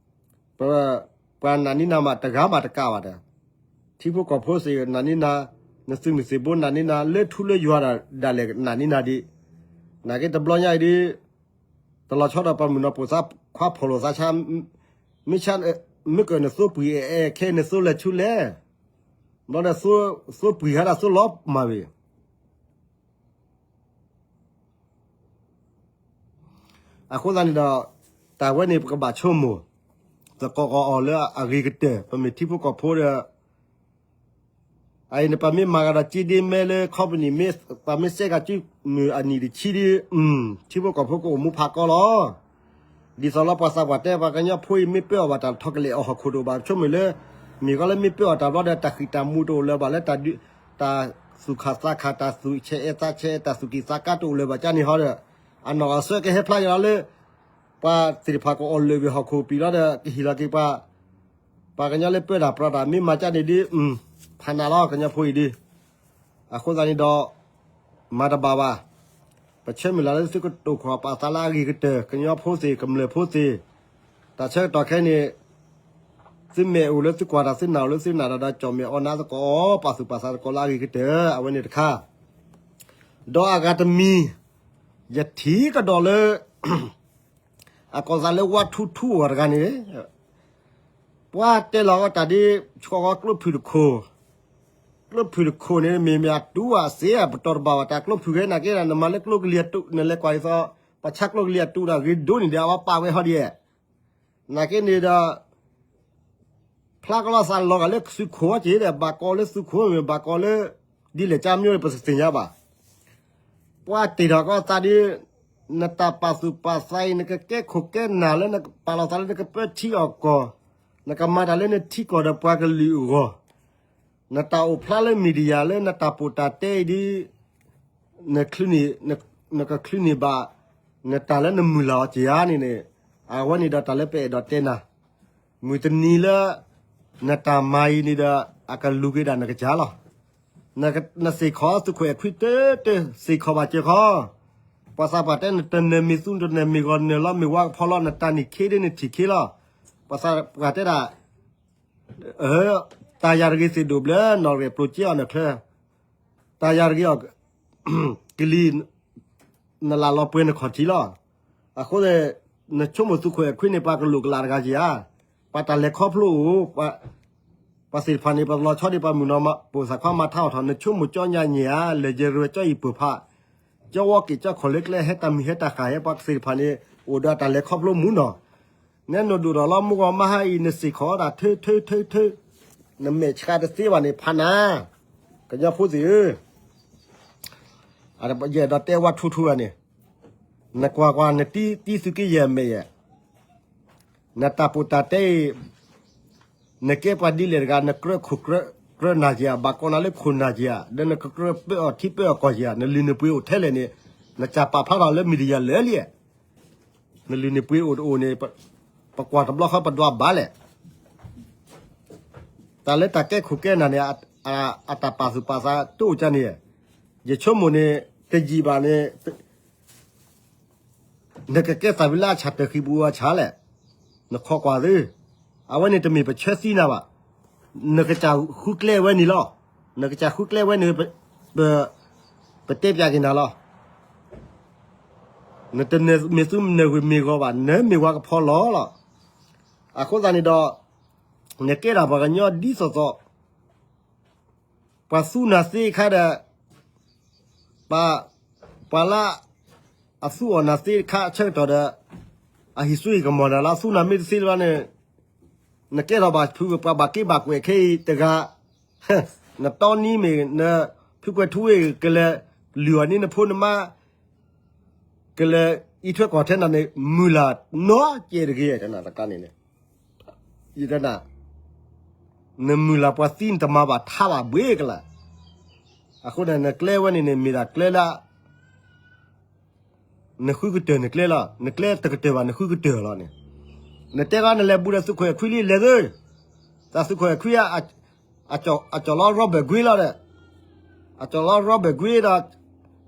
ပှၤနာ်န့ၢ်နၤမးတဂၤမးတကးဘၣ်ဒီး, ထံဖိကီၢ်ဖိစ့ၢ်ကီးနာ်န့ၢ်နၤ, နသုးမုၢ်သံၣ်ဘိနာ်န့ၢ်နၤ, လၢထူလၢယွၤဒီးဒၣ်လဲာ်နာ်န့ၢ်နၤဒံး, နာ်က့တဘျီညါအံၤဒ်, တလီၤဆီဒီးပှၤမုၢ်နီၢ်ပိာ်သးခွါဖိးလိာ်သးဆါ, မ့ၢ်ဆါ, မ့ၢ်ကၢၢ်နသိပှံၤအဲၣ်အဲၣ်ခဲအံၤနသိလဲၤဆူလဲၣ်, ဘျီဒီး, သိပှံၤဟဲဒၣ်သိလီၤမၢ်ဝဲ အဃိသတးန့ၣ်ဒီး, တၢ်ဝဲန့ၣ်ပကဘၣ်ဆိကမိၣ်, သကိးကအီၤလၢအဂ့ၤကတၢၢ် ပမ့ၢ်ထံဖိကီၢ်ဖိဒီး, အအံၤန့ၣ် ပမ့ၢ်မၤဂၤဒီးက့ဒ့မဲလၢ company မ့ၢ်, ပမ့ၢ်စဲးဂၤက့မုၢ်အနံၣ်တဆံဒီး, ထံဖိကီၢ်ဖိကအိၣ်မူဖးကီလီၤ. ဒ်သိးလၢပှၤသးပှၢ်တဲ ပှၤကညီဖိအံၤမ့ၢ်ပၢအီၣ်ဘၣ်တၢ်ထီၣ်ကလဲာ်အီၣ်ဟီၣ်ခိၣ်တအိၣ်ဘၣ် ဆိကမိၣ်လၢ, မ့ၢ်ဃီလၢမ့ၢ်ပၢအီၣ်တၢ်ဘျီဒီး တၢ်ဃံးတၢ်မူတအိၣ်လၢၤဘၣ်လၢ တၢ်သူၣ်ခၣ်သးခၣ် တၢ်သူၣ်ဆဲးအဲးသးဆဲး တၢ်သူၣ်ကံၢ်သးကါတအိၣ်လၢၤဘၣ်ကၢ်န့ၣ်ဟီဒီး, အနီၢ်အဆၢကဟဲဖျါက့ၤလီၤလၢ, ပှၤသ့ၣ်တဖၣ်ကအိၣ်လၢာ်ဝံၤဟီၣ်ခိၣ်ပံာ်လီၤဒီး ကဟ့ၣ်လီၤက့ၤပှၤ, ပှၤကညီလၢပၢတၢ်ပြးတၢ်မ့ၢ်မၤကၢ်န့ၣ်ဒ်, ဖးနးလီၤကညီဖိအံၤဒ် အဃိသတးန့ၣ်ဒီး, မၤတဘၣ်ဘၣ်. ပဆၢမုၢ်လၢ်လၢသုကတိာ်ကွၢ်ပာ်သးလၢအဂ့ၤကတၢၢ် ကညီဖိသ့ၣ် ကမျၢၢ်ဖိသ့ၣ်, တၢ်ဆၢကတီၢ်ခဲအံၤန့ၣ်, သုမဲာ်အိၣ်လၢသုကွၢ်တၢ် သုနၢ်အိၣ်လၢသုနၢ်တၢ်ဒီး ကၠီၣ်မဲာ်အီနါသကိး ပာ်သူၣ်ပာ်သးသကိးလၢအဂ့ၤကတၢၢ် အဝဲန့ၣ်တခါ, ဒီးအဂၤတမံၤ, ယထံၣ်ကဒီးလၢ အကိးသးလၢဝါထူထူအဂၤတဂၤန့ၣ်, ပှၤတဲလီၤအီၤတၢ်ဒ်, ဆှီဂီၤကျိဖုၣ်တခိၣ်, ကျိဖုၣ်တခိၣ်န့ၣ် မ့မ့ၢ်အတူၢ်အစ့အပတီၢ်တဘၣ်ဘၣ် တၢ်ကျိဖုၣ်ခဲနာ်က့ဒီး နမၤလၢကျိကလံၤအတူၢ် နလဲၤကွၢ်ဒ်သိး, ပှၤဆါကျိကလံၤအတူၢ်ဒီးဂ့ၤဒိၣ်န့ၣ်ဒီး အဝဲပာ်ဝဲဟီဒ်, နာ်က့န့ၣ်ဒီး ဖျါကလီၤသးလီၤဂာ်လၢသုးခိၣ်ဝဲက့ၤဒီး ဘၣ်ကီလၢသုးခိၣ်မ့ၢ်ဘၣ်ကီလၢ, ဒ်လဲၣ်ကၢ်မၠိဒီးပသ့ၣ်ညါဘၣ်. ပှၤတ့ၢ်ထီၣ်ကီသးဒ်, နတၢ်ပာ်သူၣ်ပာ်သးအံၤ နကကဲခိၣ်ကဲနၢ်လၢနပာ်လီၤသးလၢနကပၢထံအီၣ်ကီၢ်, နကမၤတၢ်လၢနထံကီၢ်ဒီးပှၤကလုာ်အဂီၢ်, နတၢ်အိၣ်ဖျါလၢ media လၢနတၢ်ပိာ်တၢ်တဲအံၤဒ် နကချုးန့ၢ်ဘၣ်, နတၢ်လၢနမုၢ်လၢ်အီၤက့ၤဧါန့ၣ်န့ၣ်, အဝဲန့ၣ်ဒီးတၢ်လၢပအဲၣ်ဒိးတဲနၤ, မုၢ်တနံၤလၢ, နတၢ်မၤအံၤန့ၣ်ဒီး, အကလူၤက့ၤဒၣ်နကစၢ်လီၤ. နစ့ၢ်ကီးသုးခိၣ်အဲၣ်ခွံတၢတၢ စ့ၢ်ကီးဘၣ်စ့ၢ်ကီး, ပှၤသးပှၢ်တဲနတနၢၤမ့ၢ်သူ နတနၢၤမ့ၢ်ဂီၤ နနၢၤလီၤမ့ၢ်ဝါကဖီလီၤ နတၢ်န့ၢ်ခ့ဒ်နထံၣ်ခ့လီၤ. ပှၤသးပှၢ်တဲဒၣ် တၢ်ယၤတဂ့ၤသ့ၣ်ဒိၣ်ဘျၢ နီၣ်ရဲၣ်ပျိၤက့အီၤနချၢ, တၢ်ယၤတဂ့ၤအီၤ, ကလံၤ, နလၢ်လီၤပှဲၤနခီၣ်ထံးလီၤ. အဃိ, နဆိကမိၣ်သုးခိၣ်အဲၣ်ခွံန့ၣ် ပှၤကလိာ်ကလာ်တဂၤက့ၤဧါ, ပှၤတၢ်လဲၤခီဖျိအိၣ်, ပှၤသ့ၣ်တဖၣ်န့ၣ် ပှၤတလီၤဆီဒံး ပှၤမုၢ်နီၢ်ပိာ်သးခွါမၤထါအီၣ်ထီၣ် နဆိကမိၣ်ကၠီညါညါဧါ လဲၤယရၢကၠီအံၤပၢၢ်ဖး, ကၠီဝီက့ၤကၠီခီၣ်လၢကျဲဟဲတၢ်မုၢ်ဟဲတၢ်ဃၢ်ဟဲ ပှၤသ့ၣ်တဖၣ်န့ၣ် အိၣ်ဒီးတၢ်လဲၤခီဖျိမုၢ်နီၢ် နဲနဒိၣ်ထီၣ်လီၤမူဂီၤမါဟါအံၤ နစ့ၢ်ကီးဒၣ်ထၢထၢထၢထၢ, နမဲာ်ဆှးတသ့ဘၣ်န့ၣ် ဖးနၤ, ကညီဖိသ့ၣ်ဧၢ, ယအဲၣ်ဒိးတဲဝါထူထူဂၤန့ၣ်, နကွၢ်ကွၢ် နတံသုးက့ယဲၢ်မဲာ်ယဲၢ်, နတၢ်ပိာ်တၢ်တဲအံၤ နကဲပှၤဒ်လဲၣ်တဂၤ နကြၢးခိၣ်ကြၢးနၢ်က့ၤဧါ, ဘၣ်ကိးနၤလၢခိၣ်နၢ်က့ၤဧါ, ဒီးနကကြၢးပၢအီၣ်ထံပၢအီၣ်ကီၢ်က့ၤဧါ, နလုၢ်နပှ့ၤအိၣ်ထဲလဲၣ်န့ၣ်, နစၢ်ပာ်ဖျါထီၣ်လၢ media လၢလံ, နလုၢ်နပှ့ၤအိၣ်တအိၣ်န့ၣ်, ပကွၢ်တဘျီဃီပဒွးဘၣ်လဲၣ်. တၢ်လၢတၢ်ကဲခိၣ်ကဲနၢ်န့ၣ်, အတၢ်ပာ်သူၣ်ပာ်သးတအိၣ်ကန့ၣ်, ယဆိကမိၣ်န့ၣ်, တယံာ်ဘၣ်န့ၣ် နကကဲသးဝံၤလၢအဆၣ်တၢၢ်ဃံပူၤအဆၣ်လဲၣ်, နခိးကွၢ်သု, အဝဲန့ၣ်တမ့ၢ်ပဆၢသံနၤဘၣ်, နကစၢ်ဃုကျဲဝဲန့ၣ်လီၤ, နကစၢ်ဃုကျဲဝဲန့ၣ်, ပတဲပၠးက့ၤနၤလီၤ. နတမ့ၢ်သူမ့ၢ်ဂ့ၤမ့ၢ်ဂီၤဘၣ်, နမ့ၢ်ဝၤကဖီလီၤလီၤ. အဃိသတးန့ၣ်ဒီး နကဲထီၣ်ပှၤကညီဒ်သိးသိး ပှၤသူနၤသ့အခါဒီး ပှၤ ပှၤလၢအသူအီၤနၤသ့အခါအဆၢကတီၢ်ဒီး အဟံးစိဟံးကမီၤနၤလၢအသူနၤမ့ၢ်တသ့လၢၤဘၣ်န့ၣ် နကဲထီၣ်ဘၣ်ဖုပှၤဘၣ်က့ဘၣ်ကွဲးခဲအံၤတဂၤ နတီနံမ့ၢ် နဖုကွဲးထူဝ့ၢ်ကလဲၤလုၢ်အီၤန့ၣ်နဖိနမါ ကလဲၤအံးထွဲကွၢ်ထွဲနၤန့ၣ် မုၢ်လၢ်နီကဲတဂ့ၤ တနၤတကါန့ၣ်န့ၣ် ယတဲနၤ နမုၢ်လၢ်ပှၤသံနတမၤဘၣ်ထါဘၣ်ဘှ့ကလာ်. အဃိန့ၣ် နကျဲဝဲန့ၣ်န့ၣ် မ့ၢ်ဒၣ်ကျဲလၢ နဃုကတၢၢ်နကျဲလီၤ. နကျဲတကတၢၢ်ဘၣ် နဃုကတၢၢ်လီၤန့ၣ်. နတဲလီၤနလဲၤဘူးဒီးသုးခိၣ်အဲၣ်ခွံလံ လဲၤသု, တၢ်သုးခိၣ်အဲၣ်ခွံ အကၠီၣ်လီၤရီဘၢၣ်ကွ့လီၤဒီး, အကၠီၣ်လီၤရီဘၢၣ်ကွ့ဒီး,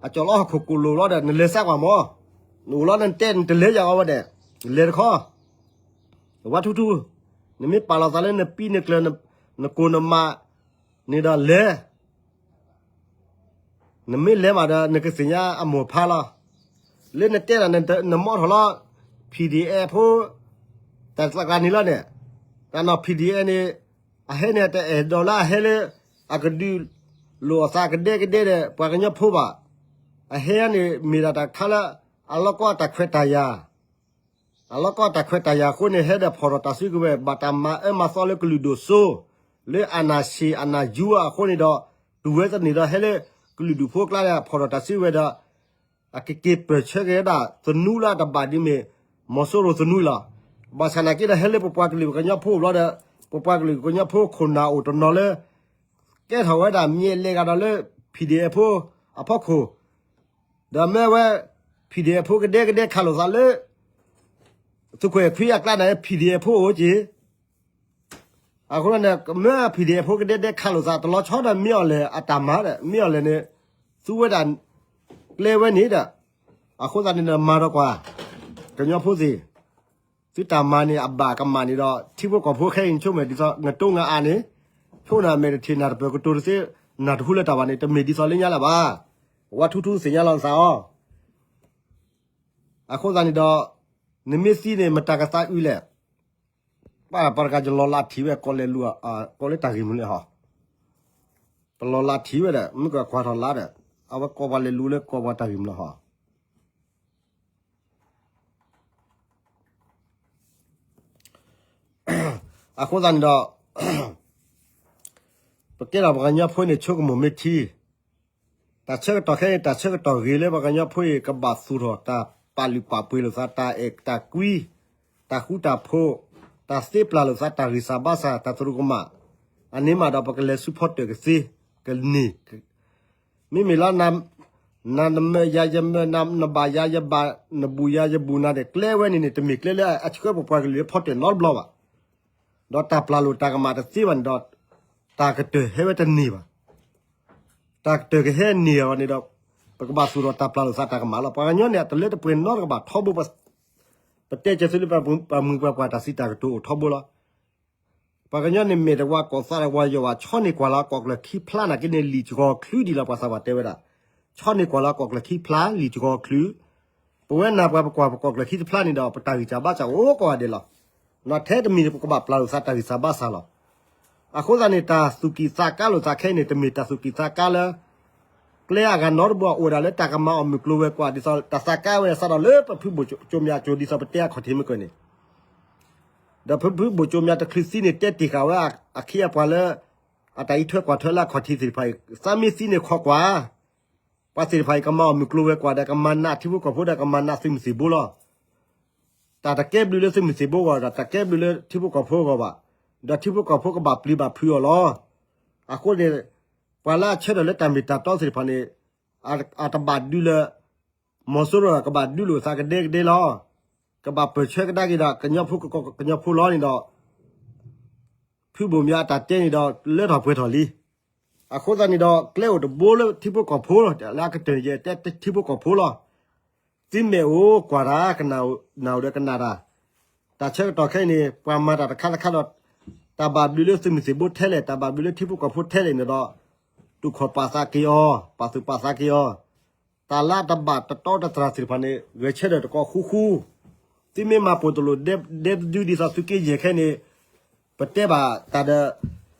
အကၠီၣ်လီၤဟီၣ်ခိၣ်ကိၣ်လိၣ်လီၤဒီး နလဲၤစးကွၢ်မး, နအိၣ်လီၤနတဲနတလဲၤယၤအီၤဝဲဒဲး, လဲၤတခီ, ဝါထူထူ, နမ့ၢ်ပာ်လီၤသးလၢနပံနကျၢၤ, နကိၢ်နမးန့ၣ်ဒီးလဲၤ နမ့ၢ်လဲၤမးဒီး နကသ့ၣ်ညါအမိၢ်ဖါလီၤ. လၢနတဲဒၣ် နမီၣ်ထီၣ်လီၤ PDF ဖိ တၢ်တဂၤန့ၣ်လီၤန့ၣ်, တၢ်နီၢ် PDF န့ၣ် အဟဲန့ၣ်တအဲၣ်ဒိးလၢအဟဲလၢ အကဒုးလိာ်အသးကဒဲကဒဲဒီး ပှၤကညီဖိဘၣ်. အဟဲန့ၣ်မ့ၢ်ဒၣ်တၢ်ခါလၢ အလီၢ်ကီၢ်တၢ်ခွဲးတၢ်ယာ် အလီၢ်ကီၢ်တၢ်ခွဲးတၢ်ယာ်အဃိန့ၣ် ဟဲဒီးဖီၣ်ထီၣ်တၢ်စုကဝဲၤ ဘၣ်တၢ်မၤအၢမၤသီလၢကလုာ်ဒိၣ်စိ လၢအနၢ်ဆံးအနၢ်ယူၤအဃိန့ၣ်ဒီး တုၤဝဲသန့ၣ်ဒီး ဟဲလၢကလုာ်ဒူၣ်ဖိအကျါဒီး ဖီၣ်ထီၣ်တၢ်စုကဝဲၤဒီး အကက့ၤပၢၢ်ဆၢက့ၤဝဲဒၣ်သနူလၢအတဘၣ်ဒ်မ့ၢ် မီၤစိရိၤသနူလီၤ. ဘၣ်ဆၣ်နာ်က့ဒီး ဟဲလၢပပှၤကလုာ်ကညီဖိဘျီဒီး ပပှၤကလုာ်ကညီဖိခိၣ်နၢ်အိၣ်တနီၤလၢ ကဲထီၣ်ဝဲဒၣ်မ့ၢ်လဲၤဂၤဒီးလၢ PDF ဖိအဖီခိၣ် ဒီးမ့ၢ်ဝဲ PDF ဖိကဒဲကဒဲခးလိာ်သးလၢ သုးခိၣ်အဲၣ်ခွံအကျါန့ၣ် PDF ဖိအိၣ်က့ၤ. အဃိန့ၣ် မ့ၢ် PDF ဖိကဒဲကဒဲခးလိာ်သး တလီၤဆီဒီးမ့ၢ်အီၤလဲၣ်အတၢ်မၤဒီး မ့ၢ်အီၤလဲၣ်န့ၣ် သူဝဲဒၣ်ကျဲဝဲန့ၣ်ဒီး အဃိသတးန့ၣ်ဒီး မၤဒီးကွၢ် ကညီဖိသ့ၣ် သုတၢ်မၤန့ၣ် အဘၣ်ကမၣ်န့ၣ်ဒီး ထံဖိကီၢ်ဖိခဲအံၤ နဆိကမိၣ်ဒ်သိး နတိနအါန့ၣ် ဆိကမိၣ်မဲာ်တထံၣ် နၢ်တပၢၢ်ကတိၤတသ့ နၢ်တဟူလၢတၢ်ဘၣ်န့ၣ် တမ့ၢ်ဒ်သိးလၢညါလၢၤဘၣ်. ဝါထူထူသ့ၣ်ညါလီၤနသးအီၤ. အဃိသတးန့ၣ်ဒီး နမ့ၢ်သံန့ၣ် မတၤကသးအုးလဲၣ်. ပှၤတဂၤယလီၤလးထံၣ်ဝဲ ကိးလဲၤလူၤ ကိးလၢတၢ်ဂ့ၢ်မနုၤလဲၣ်ဟီ. ပလီၤလးထံၣ်ဝဲဒီး မ့ၢ်ကကွၢ်ထီၣ်လါဒီး အဝဲကိးပှၤလဲၤလူၤလၢကိးပှၤတၢ်ဂ့ၢ်မနုၤလဲၣ်ဟီ. အဃိသတးန့ၣ်ဒီး ပကဲထီၣ်ပှၤကညီဖိန့ၣ် ဆိကမိၣ်မ့ၢ်ထံ တၢ်ဆၢကတီၢ်ခဲအံၤ တၢ်ဆၢကတီၢ်ဂ့ၤလၢပှၤကညီဖိအံၤ ကဘၣ်သူၣ်ထီၣ်တၢ်ပာ်လုၢ်ပာ်ပှ့ၤလိာ်သး တၢ်အဲၣ်တၢ်ကွံ တၢ်ဃူတၢ်ဖိး တၢ်သ့ပျၢ်လိာ်သး တၢ်ဂံၢ်စၢ်ဘါစၢ် တၢ်သရူးကမၣ်, အန့ၣ်မးဒီး ပကလဲၤဆူဖီတၢၣ်ကသ့ ကန့ၢ် မ့မ့ၢ်လၢ နၤနမၢယၤယမၢ နဘၣ်ယၤယဘၣ် နဘူၣ်ယၤယဘူၣ်နၤန့ၣ် ကျဲဝဲန့ၣ်န့ၣ် တမ့ၢ်ကျဲလၢအဆှၢပပှၤကလုာ်လၢဖီတၢၣ်နီတဘျီဘၣ်. ဒီးတၢ်ပျၢ်လိာ်တၢ်ကမၣ်တသ့ဘၣ်န့ၣ်ဒီး တၢ်ကတၢၢ်ဟဲဝဲတန့ၢ်ဘၣ်. တၢ်ကတၢၢ်ကဟဲန့ၢ်အီၤန့ၣ်ဒီး ပကဘၣ်သူၣ်ထီၣ်တၢ်ပျၢ်လိာ်သးတၢ်ကမၣ်လီၤ. ပှၤကညီန့ၣ် အတလၢတပှဲၤနီတကဘၣ်ထီဘိ ပတဲကဲသုလၢပှၤမုၢ်ပှၤပှၢ်တၢ်စံးတၢ်ကတိၤအိၣ်ထီဘိလီၤ. ပှၤကညီန့ၣ်မ့ၢ်တဝၤကိးသးဒီးဝၤယီၤဘၣ် ဆီန့ၢ်ကွၢ်လီၤ ကိးကျၢၢ်ခံဖျါနာ်က့န့ၣ် လံာ်စှီၤချုးဒံးလီၤ ပှၤသးပှၢ်တဲဝဲဒၣ်. ဆီန့ၢ်ကွၢ်လီၤကိးကျၢၢ်ခံဖျါ လံာ်စှီၤချုး ပဝဲနၤပှၤပကွၢ်ပကိးကျၢၢ်ခံတဖျါန့ၣ်ဒီး ပတၢ်ဂံၢ်စၢ်ဘါစၢ်အိၣ်ကိးဂၤဒဲးလီၤ. နီၢ်ထဲတမံၤန့ၣ် ပကဘၣ်ပျၢ်လိာ်သးတၢ်ဂံၢ်စၢ်ဘါစၢ်လီၤ. အဃိသတးန့ၣ် တၢ်သူၣ်ကံၢ်သးကါလိာ်သးခဲအံၤန့ၣ် တမ့ၢ်တၢ်သူၣ်ကံၢ်သးကါလၢ ကျဲအဂၤနီတဘိ အိၣ်ဒၣ်လၢတၢ်ကမၤအီၣ်မုၢ်ကျိၤဝဲၤကွာ် ဒ်သိး တၢ်သးကါဝဲဒၣ်စးထီၣ်လၢပဖုဘိၣ်ကၠိမၠၤကၠိ ဒ်သိးပတဲအခီၣ်ထံးမ့ၢ်ကၢၢ်န့ၣ် ဒီးဖုဖုဘိၣ်ကၠိမၠၤတချုးသံန့ၣ် တဲတ့ၢ်ဃာ်ဝဲအခ့အပှၤလၢ အတၢ်အံးထွဲကွၢ်ထွဲလၢအခီၣ်ထံးသ့ၣ်တဖၣ်အံၤ သးမ့ၢ်သံန့ၣ်ခိးကွၢ် ပှၤသ့ၣ်တဖၣ်အံၤ ကမၤအီၣ်မုၢ်ကျိၤဝဲၤကွာ်ဒီး ကမၤနးထံဖိကီၢ်ဖိဒီး ကမၤနးသုးမုၢ်သံၣ်ဘိလီၤ. တၢ်တကဲဘျုးလၢသုးမုၢ်သံၣ်ဘိအဂီၢ်ဒီး တကဲဘျုးလၢထံဖိကီၢ်ဖိအဂီၢ်ဘၣ်. ဒီးထံဖိကီၢ်ဖိကဘၣ်ပျံၤဘၣ်ဖုးအီၤလီၤ. အဃိန့ၣ် ပှၤလၢအဆၢထၢၣ်လၢတၢ်မ့ၢ်တၢ်တီသ့ၣ်တဖၣ်န့ၣ် အတဘၣ်ဒုးလၢ မီၤစိရိၤ ကဘၣ်ဒုးလိာ်သးကဒဲကဒဲလီၤ. ကဘၣ်ပၢၢ်ဆၢကဒါက့ၤဒီး ကညီဖိကကီၢ်ကညီဖိလီၤန့ၣ်ဒီး ဖုဘိၣ်မၠၤအတၢ်တဲန့ၣ်ဒီး လၢထီၣ်ပှဲၤထီၣ်လံ. အဃိသတးန့ၣ်ဒီး ကျဲအိၣ်တဘိလၢထံဖိကီၢ်ဖိလီၤ. လၢအကတၢၢ်ယဲၢ်တဲထံဖိကီၢ်ဖိလီၤ. သုမ့ၢ်အိၣ်ကွၢ်တၢ် ကနၣ်အိၣ်ဒီးကနၣ်တၢ် တၢ်ဆၢကတီၢ်ခဲအံၤန့ၣ် ပှၤမၤတၢ်တခါတခါဒီး တၢ်ဘၣ်ဘျုးလၢသုးမုၢ်သံၣ်ဘိထဲလဲၣ် တၢ်ဘၣ်ဘျုးလၢထံဖိကီၢ်ဖိထဲလဲၣ်န့ၣ်ဒီး တူၢ်ခီၣ်ပာ်သးက့ၤအီၤ ပာ်သူၣ်ပာ်သးက့ၤအီၤ တၢ်လၢတဘၣ်တတီတတြၢ်သ့ၣ်တဖၣ်န့ၣ် ဂဲၤဆၢထၢၣ်တကိးဃူဃူ, သုမ့ၢ်မၤပိာ်တလိာ်ဒဲဒုဒ်သိးသုးက့ယဲၢ်ခဲန့ၣ်, ပတဲဘၣ်တၢ်ဒီး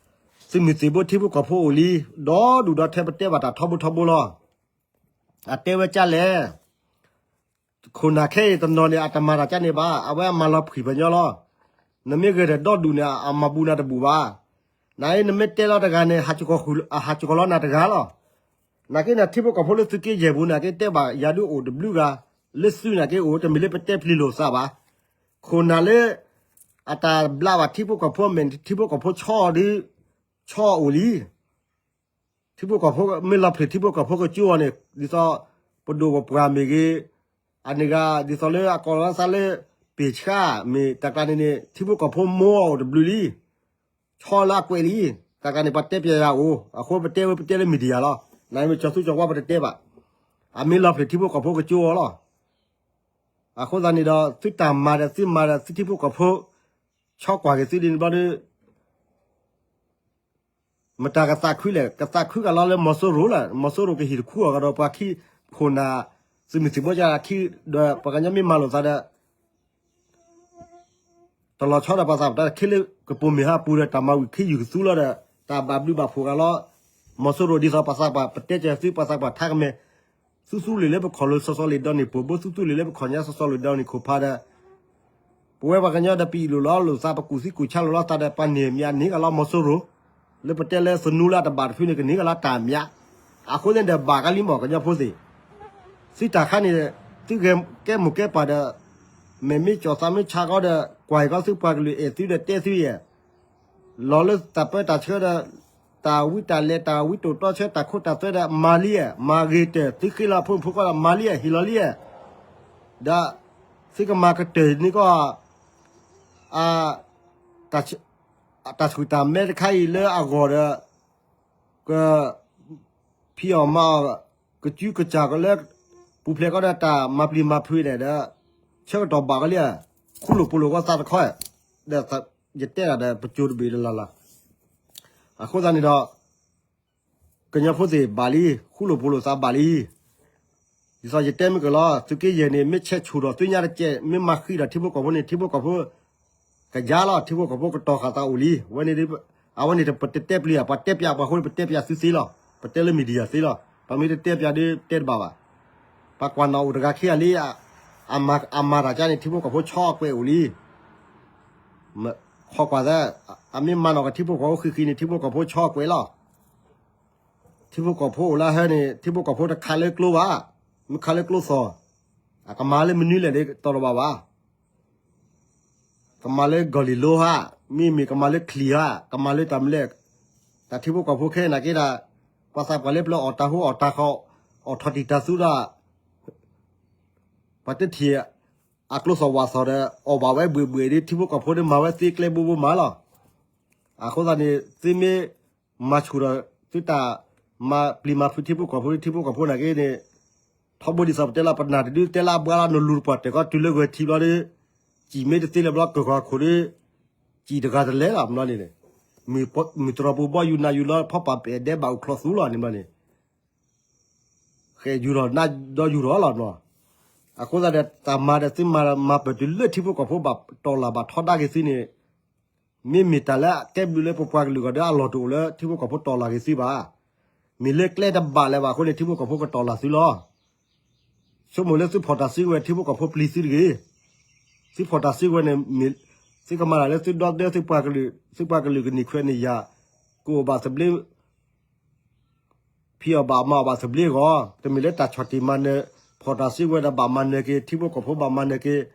သုးမုၢ်သံၣ်ဘိထံဖိကီၢ်ဖိအိၣ်လံ, ဒီဒူၣ်ဒီထၢပတဲဘၣ်တၢ်ထီဘိထီဘိလီၤ. အတဲဝဲကၠၢ်လဲၣ် ခိၣ်နၢ်ခဲအံၤတနီၤန့ၣ် အတမၤတၢ်ကၠၢ်န့ၣ်ဘၣ်, အဝဲအမၤလီၤဖှံပညီလီၤ. နမ့ၢ်ဂဲၤထၢၣ်ဒီဒူၣ်န့ၣ် အမၤဘူးနၤတဘူးဘၣ်. နအံၤနမ့ၢ်တဲလီၤတဂၤန့ၣ် ဟးစကီၤလီၤနၤတဂၤလီၤ. နာ်က့န့ၣ် ထံဖိကီၢ်ဖိလၢသုးက့ယဲၢ်ပူၤနာ်က့ တဲဘၣ်ယၤဒုးအိၣ်တဘျုးဂၤ, လၢသုးနာ်က့အိၣ် တမ့ၢ်လၢပတဲပျံၤလိာ်သးဘၣ်. ခိၣ်နၢ်လၢ အတၢ်ဘျးဘၣ်ထံဖိကီၢ်ဖိ မ့ၢ်ထံဖိကီၢ်ဖိဆီဒုး ဆီအိၣ်လံ. ထံဖိကီၢ်ဖိမ့ၢ်လီၤဖျၢၣ်ထံဖိကီၢ်ဖိကကၠိအီၤန့ၣ် ဒ်သိး ပဒိၣ်ပပှၢ်မ့ၢ်ဂ့ၤ, အန့ၣ်ဂၤ ဒ်သိးလၢအကီၢ်လီၤသးလၢ ပ့ၢ်ဆှါ မ့ၢ်တၢ်ကျါန့ၣ်န့ၣ် ထံဖိကီၢ်ဖိမိၢ်အအိၣ်တဘျုးလံ, ဆီလၢအကွဲးလံ, တၢ်ကျါန့ၣ် ပှၤတဲပျဲယၤအိၣ်, အဃိပတဲဝဲပတဲလၢ media လီၤ. နမ့ၢ်ကၠီၤသူကၠီၤဝါပတတဲဘၣ်. အမ့ၢ်လီၤဖျၢၣ်ထံဖိကီၢ်ဖိကကၠိအီၤလီၤ. အဃိသတးန့ၣ်ဒီး သုတၢ်မၤဒီးသုမၤဒီးသုထံဖိကီၢ်ဖိ ဆီကွၢ်က့ၤသုဒ်န့ၣ်ဘျီဒီး မတၤကသးခုလဲၣ်, ကသးခုကလီၤလၢမီၤစိရိၤလီၤ. မီၤစိရိၤကဟ့ၣ်တခူအီၤကဒီးပှၤခံခိၣ်နၢ် သုးမုၢ်သံၣ်ဘိကၠၢ်ခံ, ဒီးပှၤကညီမ့ၢ်မၤလိာ်သးဒီး တလီၤဆီဒီးပှၤသးပှၢ်တၢ်ခဲလၢာ်ကပိာ်မုၣ်ဟးပူၤဒီး တၢ်မၤဝံၤခံယူၤကသူလီၤဒီး တၢ်ဘၣ်ဘျုးဘၣ်ဖှိၣ်ကလီၤ. မီၤစိရိၤဒ်သိးပှၤသးပှၢ် ပတဲကဲသုပှၤသးပှၢ်ထါကမဲာ် သူသူလ့ၤလၢပခီၣ်လိၤစီစီလ့ၤဒီးန့ၣ် ပိာ်ဘိသူသူလ့ၤလၢပခီၣ်ညါစီစီလ့ၤဒီးန့ၣ်ခိၣ်ဖးဒီး ပဝဲပှၤကညီဒီးပအံၣ်လိာ်လီၤလိာ်သး ပကူၣ်သံကူၣ်ဆါလိာ်လီၤသးဒီး ပှၤန့ၢ်မၠးန့ၢ်ကလီၤမီၤစိရိၤ လၢပတဲလၢသနူလၢအတဘၣ်တဖုန့ၣ် ကန့ၢ်ကလီၤတၢ်မၠး. အဃိသတးန့ၣ်ဒီး ဘၣ်ကလံမီၢ်ကညီဖိသ့ၣ်, သုတၢ်ခါန့ၣ် သုကဲမိၢ်ကဲပၢ်ဒီး မ့မ့ၢ်ကၠီၤသးမ့ၢ်ဆါကီဒီး ကွၢ်ကီသုပှၤကလုာ်အဲၣ်သုဒီးတဲသုယဲၢ် လီၤလၢတၢ်ပၢတၢ်ဆှၢဒီး တၢ်ဝံတၢ်လဲၤ တၢ်ဝံတိာ်တီဆှၢ တၢ်ခိတၢ်သွဲဒီး မၤလံဧါ, မၤဂ့ၤတၢၢ် သုဃ့လီၤဖိမုၣ်ဖိခွါဒီး မၤလံဧါ, ဟ့ၣ်လီၤလံဧါ, ဒီး သုကမၤကတၢၢ်န့ၣ်ကီး အ တၢ်ဆူၣ်တၢ်မဲတခါအံၤလၢအဂီၢ်ဒီး က ဖံးအီၣ်မၤအီၣ် ကစုကစၢ်ကလၢ ပူၤဖျဲးကီးဒီးတၢ်မၤပျံၤမၤဖုးန့ၣ်ဒီး ဆၢကတီၢ်ဘၣ်ကလံဧါ, ဃူလိာ်ဖိးလိာ်ကီးသးတခီ, ဒီးယတဲဒၣ်ဒီးပစိၤတဘ့ၣ်လၢ်လၢ်, အဃိသတးန့ၣ်ဒီး ကညီဖိသ့ၣ်ဘၣ်လံ, ဃူလိာ်ဖိးလိာ်သးဘၣ်လံ, ဒ်သိးယတဲမ့ၢ်ကလီၤ သုးက့ယဲၢ်န့ၣ် မ့ၢ်ဆဲးဆူၣ်ဒီးသုညါတကဲး မ့ၢ်မၤဃံဒီးထံဖိကီၢ်ဖိန့ၣ် ထံဖိကီၢ်ဖိ ကယါလီၤ, ထံဖိကီၢ်ဖိကတီၤဃာ်သးအိၣ်လံ, ဝဲန့ၣ် အဝဲန့ၣ်ပတတဲပျံၤ ပှၤတဲပျးပှၤအဃိန့ၣ် ပတဲပျးသုသ့လီၤ, ပတဲလၢ media သ့လီၤ, ပမ့ၢ်တတဲပျးဒီးတဲတဘၣ်ဘၣ်, ပှၤကွၢ်နီၣ်အိၣ်တဂၤခံဂၤလံ, အမၤတၢ်ကါန့ၣ် ထံဖိကီၢ်ဖိဆီအကွဲးအိၣ်လံ, ခီကွၢ်သၢ, အမ့ၢ်မၤနီၣ်က့ၤထံဖိကီၢ်ဖိဃံဃံန့ၣ် ထံဖိကီၢ်ဖိဆီအကွဲးလီၤ. ထံဖိကီၢ်ဖိအိၣ်လၢဟဲန့ၣ် ထံဖိကီၢ်ဖိတခးလၢကျိဘၣ်, မ့ၢ်ခးလၢကျိသီၣ်, အကမၤလၢမနုၤလဲၣ်ဒီးတီၤတဘၣ်ဘၣ်, ကမၤလၢကီၢ်လံၢ်လိဟါ, မ့မ့ၢ်ကမၤလၢချံၣ်ဟါ, ကမၤလၢတၢ်မနုၤလဲၣ်, တၢ်ထံဖိကီၢ်ဖိခဲအံၤနာ်က့ဒီး, ပှၤသးပှၢ်လၢပျၢၤအီၣ်တၢ်ဟူအီၣ်တၢ်ဃီ, အီၣ်ထီၣ်တံၢ်တၢ်သူဒီး ပှၤတထံၣ်အကျိသီၣ်ဝၣ်သီၣ်ဒီး အီၣ်ဘၣ်ဝဲဘှ့ၣ်ဘှ့ၣ်ဒီး ထံဖိကီၢ်ဖိဒီးမၤဝဲသ့ကျဲဘိဘိမးလီၤ. အဃိသတးန့ၣ် သုမ့ၢ်မၤဆူၣ်ဒီး သုတၢ်မၤပျံၤမၤဖုးထံဖိကီၢ်ဖိ ထံဖိကီၢ်ဖိနာ်က့န့ၣ် ထီဘိဒ်သိးပတဲလီၤ ပနၢ်တဒုတဲလၢအဘှါလီၤ နလူၤတပှၢ်တၢၢ်ကီတုၤလၢဂဲၤထံဘျီဒီး စံၣ်မ့ၢ်တသ့လၢၤဘျီ ကၢၢ်ဃီခိၣ်ဒီး စံၣ်တဂၤတလဲၤလီၤ မနီန့ၣ်, မုၢ်တြီၤပူၤဘီယူၤနၤယူၤလီၤ ဖီပာ်ပဲာ်ဒဲးဘၣ်အိၣ်ချီၣ်သူလီၤန့ၣ်မနီၤန့ၣ် ဃဲယူၤထီၣ်နးဒီယူၤထီၣ်လီၤနီၤ. အဃိသတးဒီး တၢ်မၤဒီးသုမၤ မၤပၢၢ်တုၤလၢထံဖိကီၢ်ဖိဘၣ်တီၢ်လၢ်ဘၣ်ထီဒါက့ၤသုန့ၣ်, မ့မ့ၢ်တၢ်လၢအကဲဘျုးလၢပပှၤကလုာ်ဂီၢ်ဒီးအလီၢ်တအိၣ်လၢထံဖိကီၢ်ဖိတီၢ်လၢ်က့ၤသုဘၣ်. မ့ၢ်လၢကျဲတဘၣ်လၢၤဘၣ်အဃိန့ၣ် ထံဖိကီၢ်ဖိကတီၢ်လၢ်သုလီၤ. ဆိကမိၣ်လၢသုဖီၣ်တၢ်စုကဝဲၤ ထံဖိကီၢ်ဖိပျံၤသုတဂ့ၤ. သုဖီၣ်တၢ်စုကဝဲၤန့ၣ် မ့ၢ်သုကမၤတၢ်လၢသုဒီသဒၢသုပှၤကလုာ် သုပှၤကလုာ်ကန့ၢ်ခွဲးန့ၢ်ယာ် ကအိၣ်ဘၣ်သဘျ့ ဖံးအီၣ်ဘၣ်မၤအီၣ်ဘၣ်သဘျ့အဂီၢ်, တမ့ၢ်လၢတၢ်ဆီၣ်တံၢ်မၤနၢၤ ဖီၣ်တၢ်စုကဝဲၤဒီးဘၣ်မၤနၢၤက့ၤ ထံဖိကီၢ်ဖိဘၣ်မၤနၢၤက့ၤ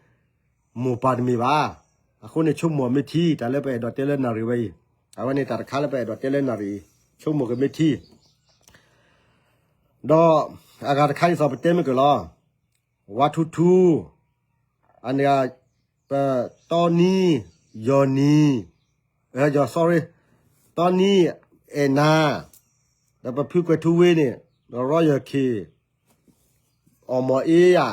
မိၢ်ပၢ်တမ့ၢ်ဘၣ်. အဃိန့ၣ် ဆိကမိၣ်မ့ၢ်ထံ တၢ်လၢပအဲၣ်ဒိးတဲလၢနၣ်ရံၣ်ဝဲအံၤ, အဝဲန့ၣ်တၢ်တခါလၢပအဲၣ်ဒိးတဲလၢနၣ်ရံၣ်အံၤ ဆိကမိၣ်က့ၤမ့ၢ်ထံ ဒီးအဂၤတခါဒ်သိးပတဲမ့ၢ်က့ၤလီၤ. ဝါထူထူ, အန့ၣ် ပတီနံ, ယီၢ်နံ, ယီၢ် sorry, တီနံ, အဲၣ်နၤ, ဒီးပဖုကွဲၤထူဝ့န့ၣ်, ဒီးရီယီၢ်ခ့ၣ်, အီၣ်မီၢ်အ့ယၤ,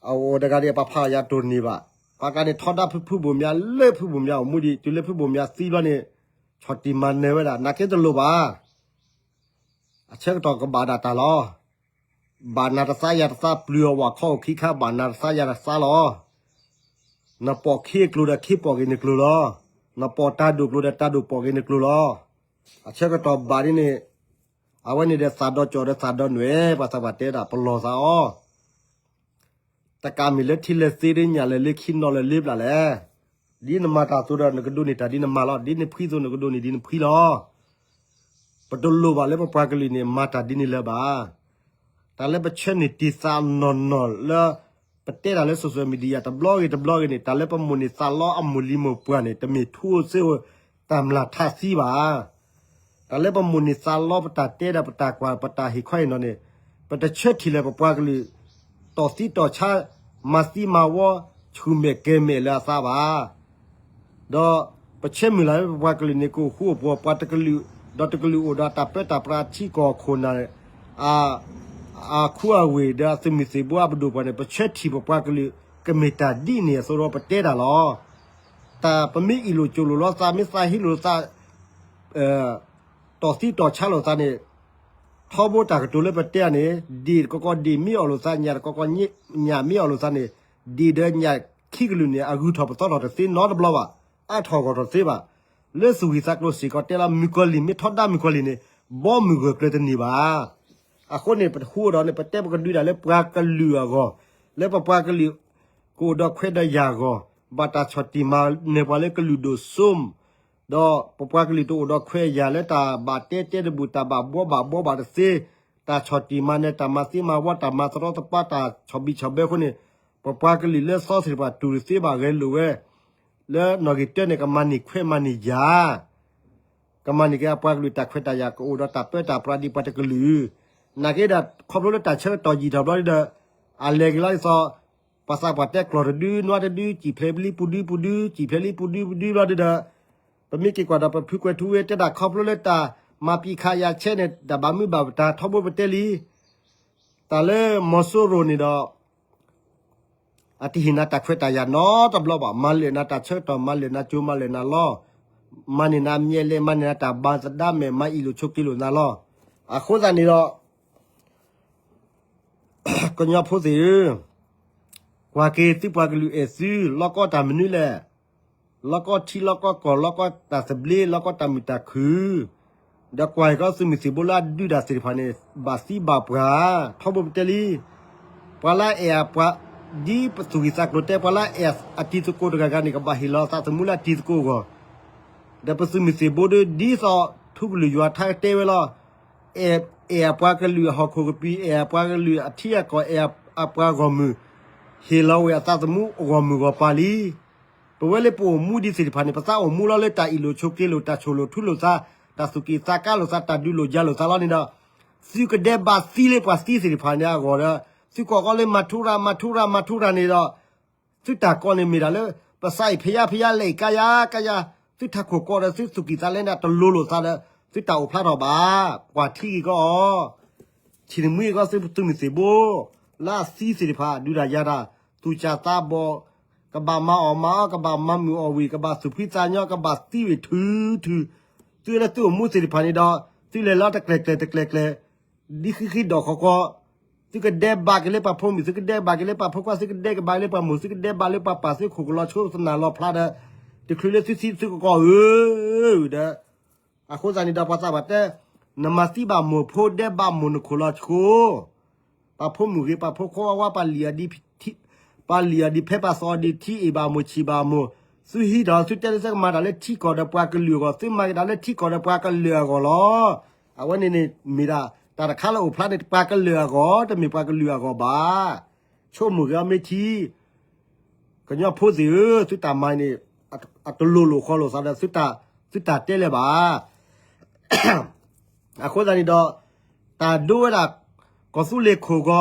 အအိၣ်တဂၤဒီးပှၤဖးယၤတိၢ်န့ၢ်ဘၣ်, ပှၤကးန့ၣ်ထီဒါဖုဖုဘိၣ်မၠးလၢဖုဘိၣ်မၠးအိၣ်မူဒံး တုၤလၢဖုဘိၣ်မၠးသံဘျီန့ၣ်, ဆီၣ်တံၢ်မၤနၢၤဝဲဒၣ် နာ်က့တလိၣ်ဘၣ်. အဆၢကတီၢ်ကဘၣ်ဒၣ်တၢ်လီၤ. ဘၣ်နၤတသးယၤတသး ပျုၤအဝဲခီၣ်အိၣ်ခံခါ ဘၣ်နၤတသးယၤတသးလီၤ. နပိာ်ခ့အကျိၤဒီးခ့ပိာ်က့ၤနကျိၤလီၤ. နပိာ်တၢ်ဒိၣ်ကျိၤဒီးတၢ်ဒိၣ်ပိာ်က့ၤနကျိၤလီၤ. အဆၢကတီၢ်ဘၣ်ဒ်န့ၣ် အဝဲန့ၣ်ဒီးသးဒီးကၠီဒီးသးဒီးနွဲၣ် ပှၤသးပှၢ်တဲဒၣ်ပလီၢ်သးအီၤ တကးမ့ၢ်လၢထံလၢသ့ဒ်ညၣ်လၢလ့ ခံနီၣ်လၢလ့ဘျးလဲၣ်. ဒ်နမၤတၢ်အသိးဒီး နကဒိးန့ၢ်တၢ်ဒ်နမၤလီၤ. ဒ်နဖှံအသိး နကဒိးန့ၢ်ဒ်နဖှံလီၤ. ပတလိၣ်ဘၣ်လၢပပှၤကလုာ်န့ၣ် မၤတၢ်ဒ်န့ၣ်လၢၤဘၣ်. တၢ်လၢပဆၢန့ၢ်တံၢ်သးနီၢ်နီၢ်လၢ ပတဲတၢ်လၢ social media တဘျီဂ့ၤတဘျီဂ့ၤန့ၣ် တၢ်လၢပမိၣ်န့ၢ်သးလီအမိၢ်လံၤမိၢ်ပှၢ်န့ၣ် တမ့ၢ်ထူအိၣ်စ့အိၣ်တၢ်မျၢ်ထးသံဘၣ်. တၢ်လၢပမိၣ်န့ၢ်သးလီပတၢ်တဲဒီးပတၢ်ကွၢ်ပတၢ်ဟ့ၣ်ခီဟ့ၣ်နီၤန့ၣ် ပတဆၢထံၣ်လၢပပှၤကလုာ် တီၢ်သံတီၢ်ဆါ မၤသံမၤဝီ ဆူၣ်မဲာ်ကဲၤမဲာ်လၢအသးဘၣ်. ဒီးပဆၢမုၢ်လၢ်လၢပပှၤကလုာ်န့ၣ် ကအိၣ်ဃူအိၣ်ဖိး ပှၤတကလုာ် ဒီးတကလုာ်အိၣ်ဒီးတၢ်ပၢတၢ်ပြးထံကီၢ်ခိၣ်နၢ် အခူအဝ့ၢ်ဒီးအသုးမုၢ်သံၣ်ဘိအပဒိၣ်ပှၤန့ၣ် ပဆၢထံၣ်ပပှၤကလုာ် ကမ့ၢ်တၢ်ဒ်န့ၣ်အသိးဒီးပတဲတၢ်လီၤ. တၢ်ပမ့ၢ်အ့ၣ်လိာ်ကၠိလိာ်လိာ်သး မ့ၢ်သးဟ့လိာ်သး တီၢ်သံတီၢ်ဆါလိာ်သးန့ၣ် ထီဘိတၢ်ကတိၤလၢပတဲန့ၣ် ဒ့ၣ်တကီကီဒ့ၣ်မ့ၢ်အီၣ်လိာ်သး ညၣ်တကီကီညၣ်မ့ၢ်အီၣ်လိာ်သးန့ၣ် ဒ့ၣ်ဒီးညၣ်ခံကလုာ်န့ၣ် အဂုၤထီၣ်ပသီထီၣ်တသ့နီတဘျီဘၣ်, အါထီၣ်ဂီၢ်ထီၣ်တသ့ဘၣ်. လၢသူၣ်ဂံၢ်သးကျိၤစ့ၢ်ကီးတဲလီၤ မုၣ်ကီၤလံၢ်မ့ၢ်ထီဒါမုၣ်ကီၤလံၢ်န့ၣ် ဘီမုၢ်ဂၢၢ်ကျၢၤတန့ၢ်ဘၣ်. အဃိန့ၣ် ပတဟူဒီးန့ၣ် ပတဲပကဒုးဒၣ်လၢပှၤကလုာ်အဂီၢ်, လၢပပှၤကလုာ် ကအိၣ်ဒီးခွဲးဒီးယာ်အဂီၢ်, ဘၣ်တၢ်ဆီၣ်တံၢ်မၤနၢၤပှၤလၢကလုာ်ဒိၣ်စိ ဒီးပပှၤကလုာ်တအိၣ်ဒီးခွဲးယာ်လၢတၢ်ဘၣ်တဲတဲတဘူၣ် တၢ်ဘၣ်ဘှီဘၣ်ဘှီဘၣ်တသ့, တၢ်ဆီၣ်တံၢ်မၤနၢၤ တၢ်မၤသံမၤဝီ တၢ်မၤသရီသပှၢ် တၢ်ဆီၣ်ဘံၣ်ဆီၣ်ဘၢအဃိန့ၣ် ပပှၤကလုာ်လၢသီသ့ၣ်တဖၣ်တူၢ်တသ့ဘၣ် ဂဲၤလိာ်ဝဲ လၢနီၣ်ဂံၢ်တၢန့ၣ် ကမၤန့ၢ်ခွဲးမၤန့ၢ်ယာ် ကမၤန့ၢ်က့ၤအပှၤကလုာ်တၢ်ခွဲးတၢ်ယာ် ကအိၣ်ဒီးတၢ်ပၢတၢ်ပြးဒ်ပှၤတကလုာ်, နာ်က့ဒီး ခီဖျိလၢတၢ်ဆၢကတီၢ်ယံာ်ထီၣ်ဘျီဒီး အလဲၤက့ၤလီၤဒ်သိး ပှၤသးပှၢ်တဲကျိာ်တဒု နွါတဒု စံၣ်ဖျဲးလံပူၤဒုပူၤဒု စံၣ်ဖျဲးလံပူၤဒုပူၤဒုဘျီဒီး ပမ့ၢ်က့ၤကွၢ်ဒီးပဖုကွဲၤထူဝ့တဲဒၣ်ခီဖျိလၢတၢ်မၤပံာ်ခးယာ်ဆဲးန့ၣ် တၢ်ဘၣ်မုာ်ဘၣ်ပတၢ်ထီဘိပတဲလံ, တၢ်လၢမီၤစိရိၤန့ၣ်ဒီး အတဟ့ၣ်နၤတၢ်ခွဲးတၢ်ယာ်နီတဘျီဘၣ်, မၤလၢာ်နၤတၢ်ဆၢကတီၢ် မၤလၢာ်နၤကၠိ မၤလၢာ်နၤလီၢ်, မၤန့ၢ်နၤအမျဲၢ်လဲၣ် မၤန့ၢ်နၤတၢ်ဘါသဒါမဲာ် မၤအ့ၣ်လိာ်ဆိးက့လိာ်နၤလီၤ. အဃိသတးန့ၣ်ဒီး ကညီဖိသ့ၣ်ဧၢ, ကွၢ်က့ၤသုပှၤကလုာ်အဲၣ်သု လီၢ်ကီတၢ်မနုၤလဲၣ်, လီၢ်ကီထံလီၢ်ကီကီၢ် လီၢ်ကီတၢ်သဘျ့ လီၢ်ကီတၢ်မုာ်တၢ်ခုၣ်, ဒီးကွၢ်က့ၤကီးသုးမုၢ်သံၣ်ဘိလၢအဒုးတၢ်သ့ၣ်တဖၣ်န့ၣ် ဘၣ်သံဘၣ်ပှၢ်, ထီဘိပတဲလံ, ပှၤလၢအအဲၣ်အပှၤ ဒ်ပသူၣ်ဂံၢ်သးကျိၤတဲ ပှၤလၢအအဲၣ်အတံၤသကိးတဂၤဂၤန့ၣ် ကဘၣ်ဟ့ၣ်လီၤသးသမူလၢအတံၤသကိးအဂီၢ်, ဒီးပသုးမုၢ်သံၣ်ဘိဒီး ဒ်သိးထူကလုာ်ယွၤထါကတဲဝဲလီၤ. အဲၣ်အပှၤကလုာ်အဟီၣ်ခိၣ်ကပံာ် အဲၣ်အပှၤကလုာ်အထံအကီၢ် အဲၣ်အပှၤဂီၢ်မုၢ်, ဟ့ၣ်လီၤဝဲအသးသမူအဂီၢ်မုၢ်ဂီၢ်ပၤလံ. ပဝဲလၢပအိၣ်မူဒ်သ့ၣ်တဖၣ်န့ၣ် ပသးအိၣ်မူလီၤလၢတၢ်အ့ၣ်လိာ်ဆိးက့လိာ် တၢ်ဆိၣ်လိာ်ထူလိာ်သး, တၢ်သူၣ်ကံၢ်သးကါလိာ်သး တၢ်ဒုးလိာ်ယၤလိာ်သးလီၤန့ၣ်ဒီး, သုကဒဲးဘးသံလၢပှၤသံသ့ၣ်တဖၣ်န့ၣ်အဂီၢ်ဒီး, သုကိးကီးလၢမၤထူရၤ မၤထူရၤ မၤထူရၤန့ၣ်ဒီး သုတၢ်ကိးန့ၣ်မ့ၢ်ဒၣ်လၢ ပသးအံၤဖဲယါဖဲယါ လဲၤအံၤကါယါကါယါ, သုထးခိၣ်ကိးဒီးသုသူၣ်ကံၢ်သးလဲန့ၣ် တလိၤလိာ်သးဒီး သုတၢ်အိၣ်ဖျါထီၣ်ဘၣ်, ကွၢ်ထံဂ့ၤကီးအီၤ, ထံၣ်တမှံၤကီးသုသုးမုၢ်သံၣ်ဘိ, လၢအသံသ့ၣ်တဖၣ် ဒုးတၢ်ယၤတၢ်, သူၣ်စၢ်သးဘီၣ်, ကဘၣ်မၤအီၣ်မၤအီ ကဘၣ်မၤမုာ်အီၣ်ဝံၣ် ကဘၣ်သူၣ်ဖှံသးညီ ကဘၣ်သံဝံၣ်ထုထု, သုလၢသုအိၣ်မူသ့ၣ်တဖၣ်န့ၣ်ဒီး သုလဲၤလီၤတကျဲၤကျဲၤတကျဲၤကျဲၤ ဒ်ဃံဃံဒီးခီကီ, သုကဒဲးဘးက့ၤလၢပှၤဖိမုၣ် သုကဒဲးဘးက့ၤလၢပှၤဖိခွါ သုကဒဲးကဘးလၢပှၤမိၢ် သုကဒဲးဘးလၢပှၤပၢ် သုခိၣ်ကလီၤဆိသနၢ်လီၤဖျါဒီး, တချုးလၢသုသံသုကကီးဧၢ, ဒီး, အဃိသတးန့ၣ်ဒီးပှၤသးပှၢ်တဲ, နမၤသံဘၣ်မိၢ်ဖိ ဒဲးဘးမိၢ်နခိၣ်လီၤဆိ ပှၤဖိမုၣ်ဂ့ၤ ပှၤဖိခွါဝါ ပှၤလံၣ်အီၤဒ်, ပှၤလံၣ်အီၤဒ်ဖဲ ပှၤသီအီၤဒ်ထံ အ့ၣ်ဘၣ်မိၢ်ဆံၣ်ဘၣ်မိၢ်, သုဟံးထီၣ်သုတဲလၢသုကမၤတၢ်လၢထံကီၢ်ဒီးပှၤကလုာ်အဂီၢ် သုမၤက့ၤတၢ်လၢထံကီၢ်ဒီးပှၤကလုာ်အဂီၢ်လီၤ. အဝဲန့ၣ်န့ၣ်မ့ၢ်ဒၣ် တၢ်တခါလၢအိၣ်ဖျါန့ၣ် ပှၤကလုာ်အဂီၢ် တမ့ၢ်ပှၤကလုာ်အဂီၢ်ဘၣ်. ဆိကမိၣ်က့ၤအီၤမ့ၢ်ထံ ကညီဖိသ့ၣ်ဧၢ, သုတၢ်မၤန့ၣ် အတလိၤလိာ်ဃီလိာ်သးဒီး သုတၢ်တဲလၢၤဘၣ်. အဃိသတးန့ၣ်ဒီး တၢ်ဒိဝဲဒၣ် ကီၢ်သူလ့ၤခိၣ်ဂီၤ,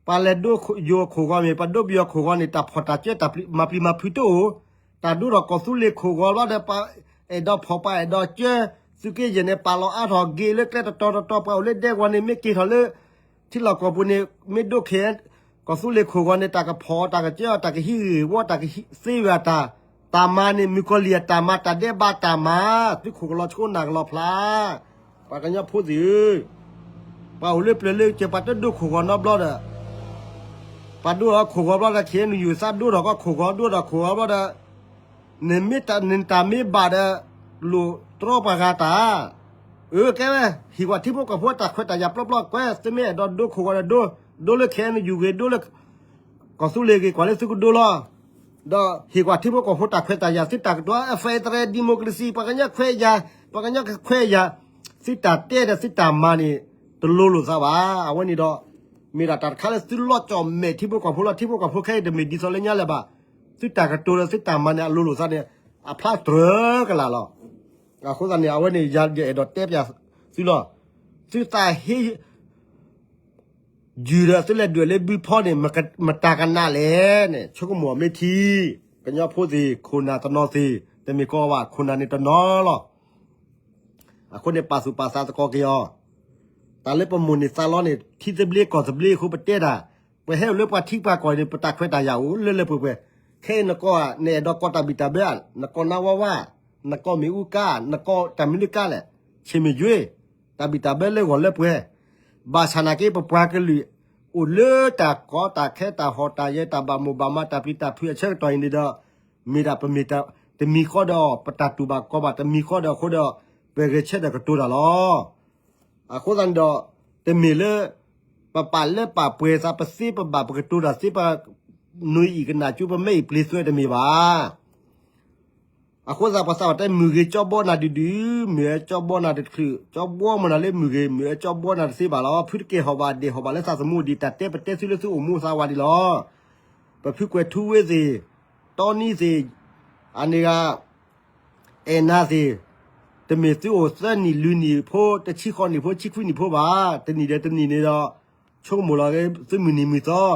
ပှၤလဲၤဒိယိၤခိၣ်ဂီၤမ့ၢ် ပှၤဒိပယီၤခိၣ်ဂီၤန့ၣ် တၢ်ဖီၣ်တၢ်ကၢ တၢ်မၤပျံၤမၤဖုးတအိၣ်, တၢ်ဒိဒီးကီၢ်သူလ့ၤခိၣ်ဂီၤဘျီဒီး ပှၤအဲၣ်ဒိးဖီၣ်ပှၤအဲၣ်ဒိးကၢ, သုးက့ယဲၢ်န့ၣ် ပာ်လီၤအါထီၣ်ဂ့ၤလၢကျဲတတီၤတတီၤ ပှၤအိၣ်လၢဒဲကဝီၤန့ၣ် မ့ၢ်က့ၤထီၣ်လၢ ထံလီၢ်ကီၢ်ပူၤန့ၣ် မ့ၢ်ဒိခဲ ကီၢ်သူလ့ၤခိၣ်ဂီၤန့ၣ် တၢ်ကဖီၣ်တၢ်ကစၢ တၢ်ကဟံးဂ့ၢ်ဝီ တၢ်ကသ့ဝဲအတၢ်, တၢ်မၤန့ၣ် မုၣ်ကီၤလံၢ်အတၢ်မၤ တၢ်ဒဲးဘးတၢ်မၤ, သုးခိၣ်ကလီၤဆိနၢ်ကလီၤဖျါ, ပှၤကညီဖိသ့ၣ်ဧၢ, ပ ပှၤအိၣ်လၢပျၢၤလၢကစၢၢ် ပှၤတဒိခိၣ်ဂီၤနီတဘျီဒီး, ပှၤဒိဒီးခိၣ်ဂီၤဘျီဒီး ခ့ၣ်အဲၣ်ယူၣ်သးဒိဒီးကီၢ်ခိၣ်ဂီၤ ဒိဒီးခိၣ်ဂီၤဘျီဒီး, နမ့ၢ်တၢ်မ့ၢ်ဘၣ်ဒီး, လိၣ်တြီပှၤဂၤတၢ်, အၢ ကဲဝဲ, ဟ့ၣ်ကွၢ်ထံဖိကီၢ်ဖိတၢ်ခွဲးတၢ်ယာ်ပျီပျီကွဲး သုမ့ၢ်အဲၣ်ဒိးဒိခိၣ်ဂီၤဒီးဒိ, ဒိလၢခ့ၣ်အဲၣ်ယူၣ်ဂ့ၤ ဒိလၢ ကီၢ်သူလ့ၤဂ့ၤ ကွၢ်လၢသုကဒိလီၤ. ဒီးဟ့ၣ်ကွၢ်ထံဖိကီၢ်ဖိတၢ်ခွဲးတၢ်ယာ် သုတၢ်ကတိၤ federal democracy ပှၤကညီခွဲးယာ်, ပှၤကညီခွဲးယာ်, သုတၢ်တဲဒီးသုတၢ်မၤန့ၣ် တလိၤလိာ်သးဘၣ်. အဝဲန့ၣ်ဒီး, မ့ၢ်ဒၣ်တၢ်တခါလၢသုလီၤကၠီၣ်မဲာ်ထံဖိကီၢ်ဖိလီၤ. ထံဖိကီၢ်ဖိခဲအံၤတမ့ၢ်ဒ်သိးလၢညါလၢၤဘၣ်. သုတၢ်ကတိၤဒီးသုတၢ်မၤန့ၣ် အလိၤလိာ်သးန့ၣ် အဖျါတြၢၤကလာ်လီၤ. အဃိသတးန့ၣ် အဝဲန့ၣ် ယအဲၣ်ဒိးတဲပၠးသုလီၤ. သုသးဟ့ ယုၢ်ဒီးသုလဲၤဒွဲၣ်လၢဘုဖီန့ၣ် မတၤကနၣ်လဲၣ်န့ၣ် ဆိကမိၣ်အီၤမ့ၢ်ထံ, ကညီဖိသ့ၣ် ခိၣ်နၢ်တနီၤသ့ၣ် တမ့ၢ်ကိးဘၣ် ခိၣ်နၢ်န့ၣ်တနီၤလီၤ. အဃိန့ၣ် ပာ်သူၣ်ပာ်သးသကိးက့ၤအီၤ, တၢ်လၢပမိၣ်န့ၢ်သးလီန့ၣ် ထံသဘျ့ကီၢ်သဘျ့အဃိပတဲတၢ်, ပဟဲအိၣ်လၢပှၤထံပှၤကီၢ်န့ၣ် ပတၢ်ခွဲးတၢ်ယာ်အိၣ်လၢလၢပှဲၤပှဲၤ, ခဲအံၤနကိးဧါ နအဲၣ်ဒိးကိးတၢ်ဘံၣ်တၢ်ဘၢဧါ, နကိးနါဝါဝါ, နကိးမ့ၣ်အူကါ, နကိးတၢ်မနုၤကါလဲၣ်, ဆ့ၣ်မ့ၢ်ယွ့ တၢ်ဘံၣ်တၢ်ဘၢလၢဂီၢ်လၢပှဲၤ, ဘၣ်ဆၣ်နာ်က့ ပပှၤကလုာ် အိၣ်လၢတၢ်ကီတၢ်ခဲတၢ်ဟီၣ်တၢ်ယဲၤ တၢ်ဘၣ်မိၣ်ဘၣ်မၤ တၢ်ပျံၤတၢ်ဖုးအဆၢကတီၢ်အံၤန့ၣ်ဒီး, မ့ၢ်ဒၣ်ပမ့ၢ်တမံၤဃီဒီး ပတၢ်တူၢ်ဘၣ်ကီဘၣ် တမံၤဃီဒီးအဃိဒီး ပဂဲၤဆၢထၢၣ်ကတိၤတၢ်လီၤ. အဃိသတးန့ၣ်ဒီး, တမ့ၢ်လၢ ပပာ်လၢပာ်ပှဲၤသး ပသ့ပဘၣ် ပကတိၤတၢ်သ့ ပနွံအံၤကနၣ်ကၠိ ပမဲအံၤပျ့ၤသွဲတမ့ၢ်ဘၣ်. အဃိသတး ပှၤသးပှၢ်တဲ မုၢ်ဂ့ၤကၠီဘီနၤဒုးဒုး, မုၢ်အၢကၠီဘီနၤတချုး, ကၠီဘီမနၤလၢမုၢ်ဂ့ၤ, မုၢ်အၢကၠီဘီနၤတသ့ဘၣ်လီၤ. ဖုတကဲၢ်ဟီၣ်ဘၣ်ဒဲးဟီၣ်ဘၣ်လၢသးသမူဒံး တၢ်တဲပတဲသုလၢသုအိၣ်မူသးဝးဒံးလီၤ. ပဖုကွဲးထူဝ့သ့ၣ်, တီနံသ့ၣ်, အန့ၣ်ဂၤ အဲၣ်နၤသ့ၣ်, တမ့ၢ်သုအိၣ်သၢနံၣ်လွံၢ်နံၣ်ဖိ, တဆံဃိးနံၣ်ဖိ, ဆံခွံနံၣ်ဖိဘၣ်, တနံၣ်ဒီးတနံၣ်န့ၣ်ဒီး, ဆိကမိၣ်လီၤ သုမုၢ်နံၤမုၢ်သီ,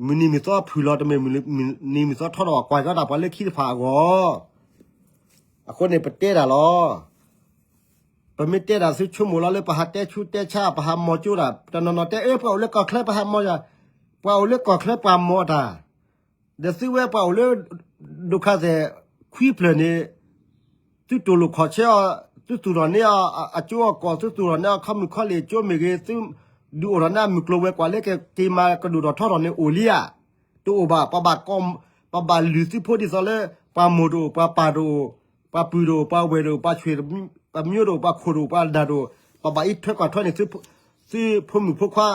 မုၢ်နံၤမုၢ်သီဖုၣ်လီၤ တမ့ၢ်မုၢ်နံၤမုၢ်သီထီထီၣ် ကွၢ်ကီတၢ်ပှၤလၢခံတဖၣ်အဂီၢ်. အဃိန့ၣ်ပတဲတၢ်လီၤ. ပမ့ၢ်တဲတၢ်သုဆိကမိၣ်လီၤလၢပဟးတဲဆူတဲဆါ ပဟးမီၤကၠိတၢ် တနီၤနီၤတဲအၢ ပှၤအိၣ်လၢကီၢ်ချၢပဟးမီၤယၤ, ပှၤအိၣ်လၢကီၢ်ချၢပှၤမီၤတၢ်, ဒီးသုဝဲပှၤအိၣ်လၢ ဒုက္ခသည် ခွံဖျၢၣ်န့ၣ် သုတူၢ်လိာ်ခီၣ်ဆၢအီၤ, သုသူၣ်ထီၣ်န့ၢ်အီၤအကၠိအကီၢ်, သုသူၣ်ထီၣ်န့ၢ်အီၤခီမုၢ်ခီလ့ၣ်ကၠိမ့ၢ်ဂ့ၤ, သုဒုးအိၣ်ထီၣ်န့ၢ်အမုၢ်ကျိၤဝဲၤကွာ်လၢကက့ၤမၤကဒိၣ်ထီၣ်ထီထီၣ်န့ၣ်အိၣ်လံဧါ. တအိၣ်ဘၣ်. ပဘၣ်ကီ, ပဘၣ်လုၢ်သုဖိဒ်သိးလၢ ပှၤမိၢ်တအိၣ်, ပှၤပၢ်တအိၣ်, ပှၤပုၢ်တအိၣ်, ပှၤဝဲၢ်တအိၣ်, ပှၤဆွေမျိုးတအိၣ်, ပှၤခိၣ်တအိၣ်, ပှၤနၢ်တအိၣ်, ပဘၣ်အံးထွဲကွၢ်ထွဲန့ၣ် သုဖိမုၣ်ဖိခွါ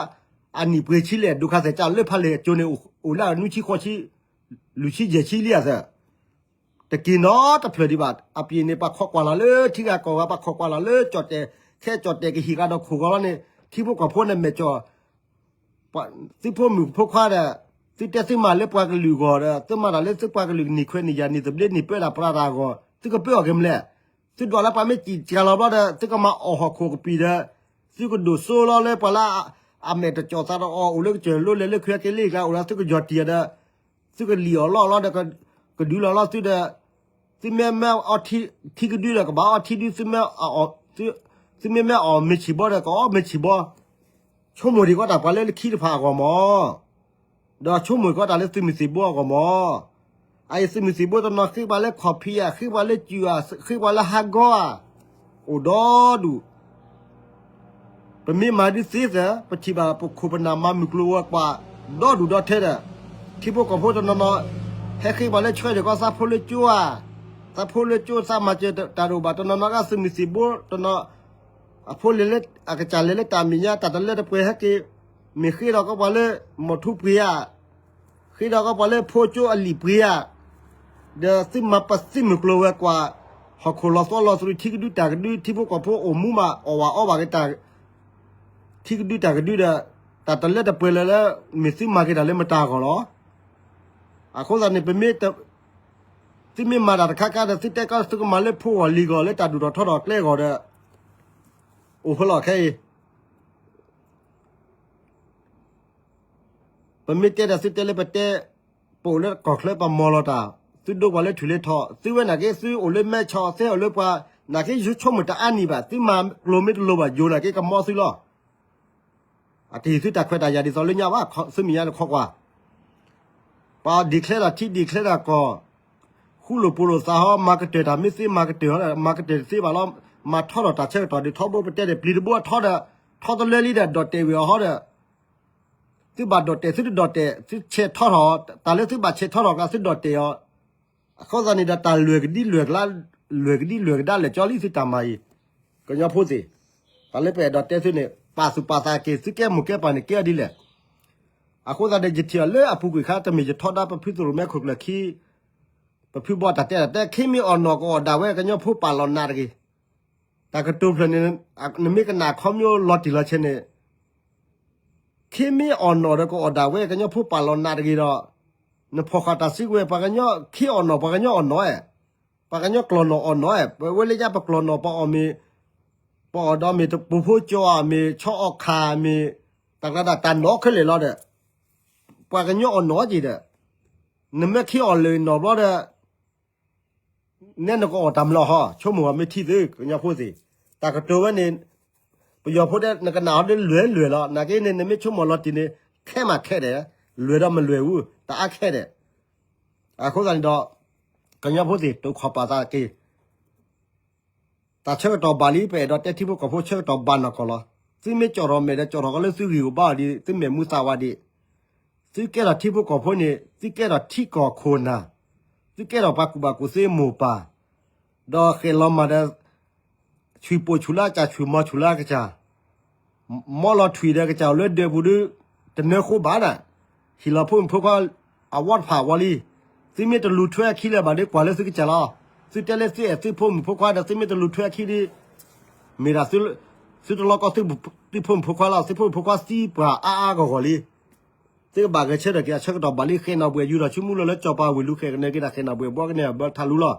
အနံၣ်ပှဲၤဆံလဲၣ်, ဒုက္ခသည် ကၢ်လၢဖးလဲၢ်အကၠိန့ၣ် အိၣ်လၢအနွံဆံဃိးဆံ, လွံၢ်ဆံယဲၢ်ဆံလံဧါသၢ တက့ၤနီတဖျၢၣ်ဒံးဘၣ်. အပျ့ၤန့ၣ် ပှၤခိးကွၢ်လီၤလၢထံဂၤကီၢ်ဂၤ, ပှၤခိးကွၢ်လီၤလၢကၠီၣ်တဲာ်, ခဲကၠီၣ်တဲာ်ကဟံးဃာ်ဒီးခိၣ်ဂီၤလီၤန့ၣ် ထံဖိကီၢ်ဖိန့ၣ်မဲာ်ကၠီၣ်, သုဖိမုၣ်ဖိခွါဒီး, သုတဲသုမၤလၢပှၤကလုာ်အဂီၢ်ဒီး သုမၤတၢ်လၢသုပှၤကလုာ်နံၣ်ခွဲးနံၣ်ယာ်နံၣ်သဘျ့နံၣ်ပၢတၢ်ပြးတၢ်အဂီၢ် သုကပၢအီၤက့ၤမလဲၣ်. သုဒွးလၢပှၤမ့ၢ်စံၣ်စှၤလီၤဘျီဒီး သုကမၤအီၣ်ဟီၣ်ခိၣ်ကပံာ်ဒီး, သုကဒိၣ်စိလီၤလၢပှၤလၢအမဲာ်တကၠီၣ်သးတအီၣ် အိၣ်လၢကစၢၢ်လိလဲၤလၢခွဲးက့ၤလံကျါ အိၣ်ဒီးသုကယီၢ်တံၢ်ဒီး, သုကလံၣ်အီၣ်လီၢ်လီၤဒီး, ကဒုးလီၤလီၤသုဒီး, သုမ့ၢ်မ့ၢ်အီထံ, ထံကဒုဒီးကဘၣ်အီထံဒု, သုမ့ၢ်, သုမ့ၢ်မ့ၢ်အီၣ်မ့ၤဆံးဘီဒီးကအီမ့ၤဆံးဘီ, ဆိကမိၣ်ဒံးကီးတၢ်ပှၤလၢလၢခံတဖၣ်အဂီၢ်မၢ် ဒီးဆိကမိၣ်ကီးတၢ်လၢသုးမုၢ်သံၣ်ဘိအဂီၢ်မၢ်. အအံၤသုးမုၢ်သံၣ်ဘိတနီၤဃ့ပှၤလၢခီၣ်ဖံးဧါ, ဃ့ပှၤလၢစူၣ်ဧါ, ဃ့ပှၤလၢဟးဂီၤဧါ, အိၣ်ဒီဒူၣ်. ပမ့ၢ်မၤဒုးသ့သၢ, ပထံၣ်ဘၣ်ပခိၣ်ပနၢ်မၤမုၢ်ကျိၤဝဲၤကွာ် ဒီဒူၣ်ဒီထၢဒီး, ထံဖိကီၢ်ဖိတနီၤနီၤ ဟဲဃ့ပှၤလၢဆှၢဒံးကီးသးဖိလၢကၠိဧါ, သးဖိလၢကၠိသးမၤစၢၤတၢ်တအိၣ်ဘၣ် တနီၤနီၤဂၤသုးမုၢ်သံၣ်ဘိတနီၤ အဖိလၢအကစၢ်လဲၤလၢတၢ်မဲာ်ညါ တၢ်တလၢတပှဲၤဟဲက့ၤ, မ့ၢ်ဃ့ဒီးကီးပှၤလၢ မီၢ်ထူပှ့ၤဧါ, ဃ့ဒီးကီးပှၤလၢဖိကၠိအလံာ်ပှ့ၤဧါ, ဒီးသုမၤပသံမုၢ်ကျိၤဝဲၤကွာ်, ဟီၣ်ခိၣ်လီၤသီလီၤသရူး ထံကဒုတၢ်ကဒု ထံဖိကီၢ်ဖိအိၣ်မူမးအီၣ်ဝးအီဘၣ်က့ၤ ထံကဒုတၢ်ကဒုဒီး, တၢ်တလၢတပှဲၤလၢၤလၢ မ့ၢ်သုမၤက့ၤတၢ်လၢမတၤအဂီၢ်လီၤ. အဃိသတးန့ၣ် ပမ့ၢ် သုမ့ၢ်မၤတၢ်တခါခါဒီး သုတဲကီးသုကမၤလၢဖိဂီၢ်လံၤဂီၢ်လၢတၢ်ဒိၣ်ထီၣ်ထီထီၣ်ကျဲဂီၢ်ဒီး, အိၣ်ဖဲလီၤခဲအံၤ, ပမ့ၢ်တဲဒီးသုတဲလၢပတဲ, ပအိၣ်လၢကီၢ်ချၢပမီၤလီၤတၢ်, သုဒိပှၤလၢထူၣ်လၢထီ, သုဝဲနာ်က့ သုအိၣ်လၢမဲဆီး သုအိၣ်လၢပှၤ, နာ်က့ယဆိကမိၣ်တအါနံၣ်ဘၣ် သုမၤကျိၤမ့ၢ်တလိၤဘၣ် ယိၤနာ်က့ကမီသုလီၤ. အတဟ့ၣ်သုတၢ်ခွဲးတၢ်ယာ်ဒ်သိးလၢညါဘၣ် သုမဲာ်ညါတခီကွၢ် ပှၤ declare တၢ်ထံ declare တၢ်ကီၢ်, ဃူလိာ်ဖိးလိာ်သးဟီ မၤကတၢၢ်တၢ်မ့ၢ်သ့ မၤကတၢၢ်ဟီဒီး မၤကတၢၢ်တသ့ဘၣ်လီၤ. မၤထီထီၣ်တၢ်ဆၢကတီၢ်ဒ်ထီဘိပတဲဒီး ပျံၤတဘိအထီဒီး ထီတလၢလံဒီး ဒိးတဲာ်ဝံၤအီၤဟီဒီး သုဘၣ်ဒိးတဲာ် သုတဒိးတဲာ် သုဆဲးထီထီၣ်, တၢ်လၢသုဘၣ်ဆဲးထီထီၣ်ကျါ သုဒိးတဲာ်အီၤ, အဃိသတးန့ၣ်ဒီး တၢ်လွဲၢ်ကဒံလွဲၢ်ကလါ လွဲၢ်ကဒံလွဲၢ်ကဒါလၢာ်ကၠီလံ သုတၢ်မၤအံၤ, ကညီဖိသ့ၣ်, တၢ်လၢပအဲၣ်ဒိးတဲသုန့ၣ် ပာ်သူၣ်ပာ်သးက့ၤ သုကဲမိၢ်ကဲပၢ်န့ၣ် ကဲအီၤဒ်လဲၣ်. အဃိသတးဒီး ယထံၣ်အီၤလၢအပူၤကွံာ်ခါ တမ့ၢ်ယထီဒါပဖုသရိၣ်မဲခိၣ်ကျၢၢ်ခံ ပဖုဘီတၢ်တဲတၢ်တဲ ခ့မ့ၢ်အီၣ်နီၢ် ကအီၣ်ဒၣ်ဝဲကညီဖိပာ်လီၤနးတဂ့ၤ. တၢ်ကတိၤဖျၢၣ်န့ၣ် နမ့ၢ်ကနၣ်ခီမ့ၢ်လီၤတံၢ်လီၤဆဲးန့ၣ် ခ့မ့ၢ်အီၣ်နီၢ်ဒီး ကအီၣ်ဒၣ်ဝဲကညီဖိပာ်လီၤနးတဂ့ၤဒီး နဖီၣ်ဃာ်တၢ်စုကဝဲၤ ပှၤကညီခ့အီၣ်နီၢ် ပှၤကညီအီၣ်နီၢ်ဧါ, ပှၤကညီကျီၢ်နီၢ်အီၣ်နီၢ်ဧါ, ပဝဲလၢညါပကျီၢ်နီၢ် ပအီၣ်မ့ၢ် ပအီၣ်ဒီးမ့ၢ်တပူၤဖိကၠီဧါ မ့ၢ်ဆီအီၣ်ခါမ့ၢ် တၢ်ကျါဒၣ်တၢ်နီၢ်ခဲလၢာ်လီၤဒီး ပှၤကညီအီၣ်နီၢ်က့ၤဒီး နမ့ၢ်ခ့အီၣ်လၢာ်နီၢ်ဘျီဒီး နဲနကအီၣ်တၢ်မလီၤဟီ ဆိကမိၣ်အီၤမ့ၢ်ထံသု ကညီဖိသ့ၣ်, တၢ်ကတိၤဝဲန့ၣ် ပယီၤဖိတဲ နကနၣ်ဟီဒီးလွဲၢ်လွဲၢ်လီၤ, နာ်က့န့ၣ် နမ့ၢ်ဆိကမိၣ်လီၤတံၢ်န့ၣ် ခဲမးခဲဒဲး, လွဲၢ်ဒီးမလွဲၢ်ဝူ တအါခဲဒဲး. အဃိသတးန့ၣ်ဒီး ကညီဖိသ့ၣ် တိာ်ခီၣ်ပာ်သးက့ၤ တၢ်ဆၢကတီၢ်ဘၣ်လံ ပအဲၣ်ဒိးတဲထံဖိကီၢ်ဖိဆၢကတီၢ်ဘၣ်နီၢ်ကီၢ်လီၤ. သုမ့ၢ်ကၠီၣ်ထီၣ်မဲာ်ဒီး ကၠီၣ်ထီၣ်ကီးလၢသုဂံၢ်အိၣ်ဘါအီၤဒံး သုမဲာ်မူသးဝါဒံး, သုကဲထီၣ်ထံဖိကီၢ်ဖိန့ၣ် သုကဲထီၣ်ထံကီၢ်ခိၣ်နၢ်, သုကဲထီၣ်ပှၤကူၣ်ဘၣ်ကူၣ်သ့မိၢ်ပၢ်, ဒီးဃဲၤလီၤမၤဒီး ဆူၣ်ပိာ်ဆူၣ်လၢကစၢ် ဆူၣ်မီၤဆူၣ်လၢကစၢ် မီလီၤထွံၣ်ဒီးကစၢ်အိၣ်လၢဒၢးပူၤဒုး တနၢဃိဘၣ်ဒၣ်, ဟ့ၣ်လီၤဖိမုၣ်ဖိခွါ အဝီတဖၣ်ဝီလံ. သုမ့ၢ်တလူၤထွဲအခံလၢၤဘၣ်ဒီး ကွၢ်လၢသုကစၢ်လီၤ. သုတဲလၢသုအဲၣ်သုဖိမုၣ်ဖိခွါဒီး သုမ့ၢ်တလူၤထွဲအခံဒီး မ့ၢ်ဒၣ်သုတလီကီသုဖိမုၣ်ဖိခွါလီၤ. သုဖိမုၣ်ဖိခွါသံပှၢ်အါအါဂီၢ်ဂီၢ်လံ. သုကဘၣ်ဂဲၤဆၢထၢၣ်က့ၤအဆၢကတီၢ်ဘၣ်လံ ဃဲၤနီၣ်ဘှဲၣ်ယူၤထီၣ်ဆူမူလၢလၢစီၤပၤဝ့ၢ်လူၤဃဲၤကန့ၢ်က့ၤဒၣ်ဃဲၤနီၣ်ဘှဲၣ်ဘှီကန့ၢ်အဘၢထးလူလီၤ.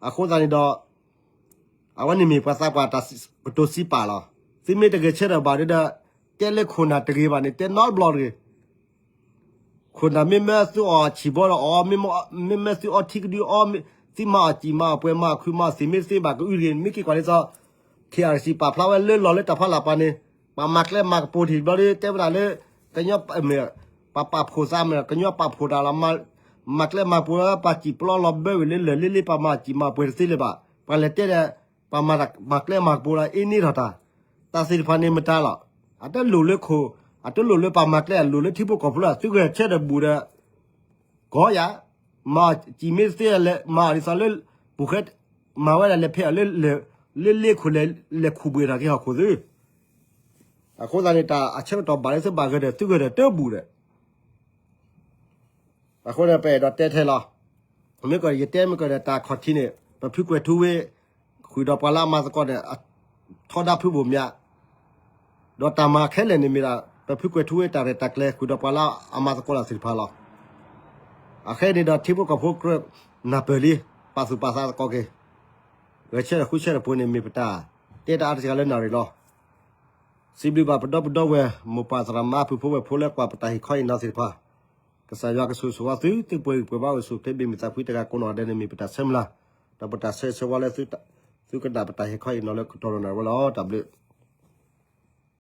အဃိသတးန့ၣ်ဒီး အဝဲန့ၣ်မ့ၢ်ပှၤသးပှၢ်တၢ်ကတိၤစံးပာ်လီၤ. သုမ့ၢ်တဂဲၤဆၢထၢၣ်ဘၣ်ဒီး တဲလၢခိၣ်နၢ်တဂ့ၤဘၣ်န့ၣ် တဲနီတဘျီတဂ့ၤ. ခိၣ်နၢ်မ့ၢ်မၢသုအီၣ်ဆံၣ်ဘီဒီးအီၣ်, မ့ၢ်မၢသုအီထံကဒုအီ, သုမၤအီၣ်စံၣ်မၤအီၣ်ပှဲၤ မၤအီၣ်ခုမၤအီၣ်သ့ၣ်မ့ၢ်သ့ဘၣ်ကအုတဂ့ၤ. မ့ၢ်က့ၤကွၢ်ဒ်သိး ခ့ၣ်အၣ်စံၣ် ပာ်ဖျါဝဲလၢလီၢ်လၢတၢ်ဖီလာ်ပာ်န့ၣ် ပှၤမၤကျဲမၤကပူၤထံၣ်ဘျီဒီး တဲဝဲဒၣ်လၢ ကညီ ပပာ်ဖှိၣ်သးမ့ၢ် ကညီပာ်ဖှိၣ်တၢ်လီၤ. မၤကျဲမၤကပူၤလၢပှၤစံၣ်ပျီလီၤဘၢဝံၤလၢလၢာ်လ့လ့ ပှၤမၤစံၣ်မၤပှဲၤတသ့လၢၤဘၣ်. ပှၤလဲၤတဲဒီး ပှၤမၤကျဲမၤကပူၤလီၤ အ့န့ၢ်ထီၣ်တၢ်, တၢ်သ့ၣ်တဖၣ်န့ၣ်မတၤလီၤ. အတလိၣ်လၢခိၣ်, အတလိၣ်လၢပှၤမၤကျဲ အလိၣ်လၢထံဖိကီၢ်ဖိလီၤ. သုဂဲၤဆၢထၢၣ်ဘူးဒီး ကီယၤ, မၤစံၣ်မ့ၢ်သ့လဲၣ် မၤအီၤဒ်သိးလၢ ပူၤဃဲ မၤဝဲဒၣ်လဲၤဖဲအီၤလၢ လၢလ့ခိၣ်လဲၤ လဲၤခူၣ်ဘှံးထီၣ်က့ၤဟီၣ်ခိၣ်သု. အဃိသတးန့ၣ် တၢ်အဆၢကတီၢ်ဘၣ်လၢသုဘၣ်ဂဲၤဒီး သုဂဲၤဒီးတၢ်ဘူးဒီး အဃိန့ၣ် ပအဲၣ်ဒိးတဲထဲလီၤ. မ့ၢ်ကီး ယတဲမ့ၢ်ကီးဒီး တၢ်ခီၣ်ထံးန့ၣ် ပဖုကွဲၤထူဝ့ ဃုာ်ဒီးပှၤလၢအမၤသကိးဒီး ထီဒါဖုဘိၣ်မး ဒီးတၢ်မၤခဲလၢာ်န့ၣ်မ့ၢ်ဒၣ် ပဖုကွဲၤထူဝ့တၢ်ရဲၣ်တၢ်ကျဲၤ ဃုာ်ဒီးပှၤလၢအမၤသကိးလၢသ့ၣ်တဖၣ်လီၤ. အခဲအံၤန့ၣ်ဒီး ထံဖိကီၢ်ဖိကြၢးနၢ်ပၢၢ်လံ, ပာ်သူၣ်ပာ်သးသကိးက့ၤ ဂဲၤဆၢထၢၣ်ဃုဆၢထၢၣ်ပူၤန့ၣ် မ့ၢ်ပတၢ်တဲတၢ်အါတက့ၢ်လၢနၣ်ရံၣ်လီၤ. စံးဘျုးဘၣ်ပဒီပုၢ်ဒီဝဲၢ် မိၢ်ပၢ်သရၣ်သမါ ပုၢ်ဖိဝဲၢ်ဖိလၢကွၢ်ပတၢ်ဟ့ၣ်ခီအံၤနီၤသ့ၣ်တဖၣ်, ကစၢ်ယွၤကဆိၣ်ဂ့ၤဆိၣ်ဝါသု, သုပှဲၤဂံၢ်ပှဲၤဘါအိၣ်ဆူၣ်ချ့ ဘ့ၣ်မုာ်သးဖှံတဂၤကိးနီၢ်ဒဲးန့ၣ် မ့ၢ်ပတၢ်ဆၢမုၢ်လၢ်, ဒီးပတၢ်ဆၢဂ့ၤဆၢဝါလၢ သုကနၣ်ပတၢ်ဟ့ၣ်ခီအံၤနီၤလၢကတီၢ်လီၤနၣ်ရံၣ်ဝဲလီၤ. တၢ်ဘျုး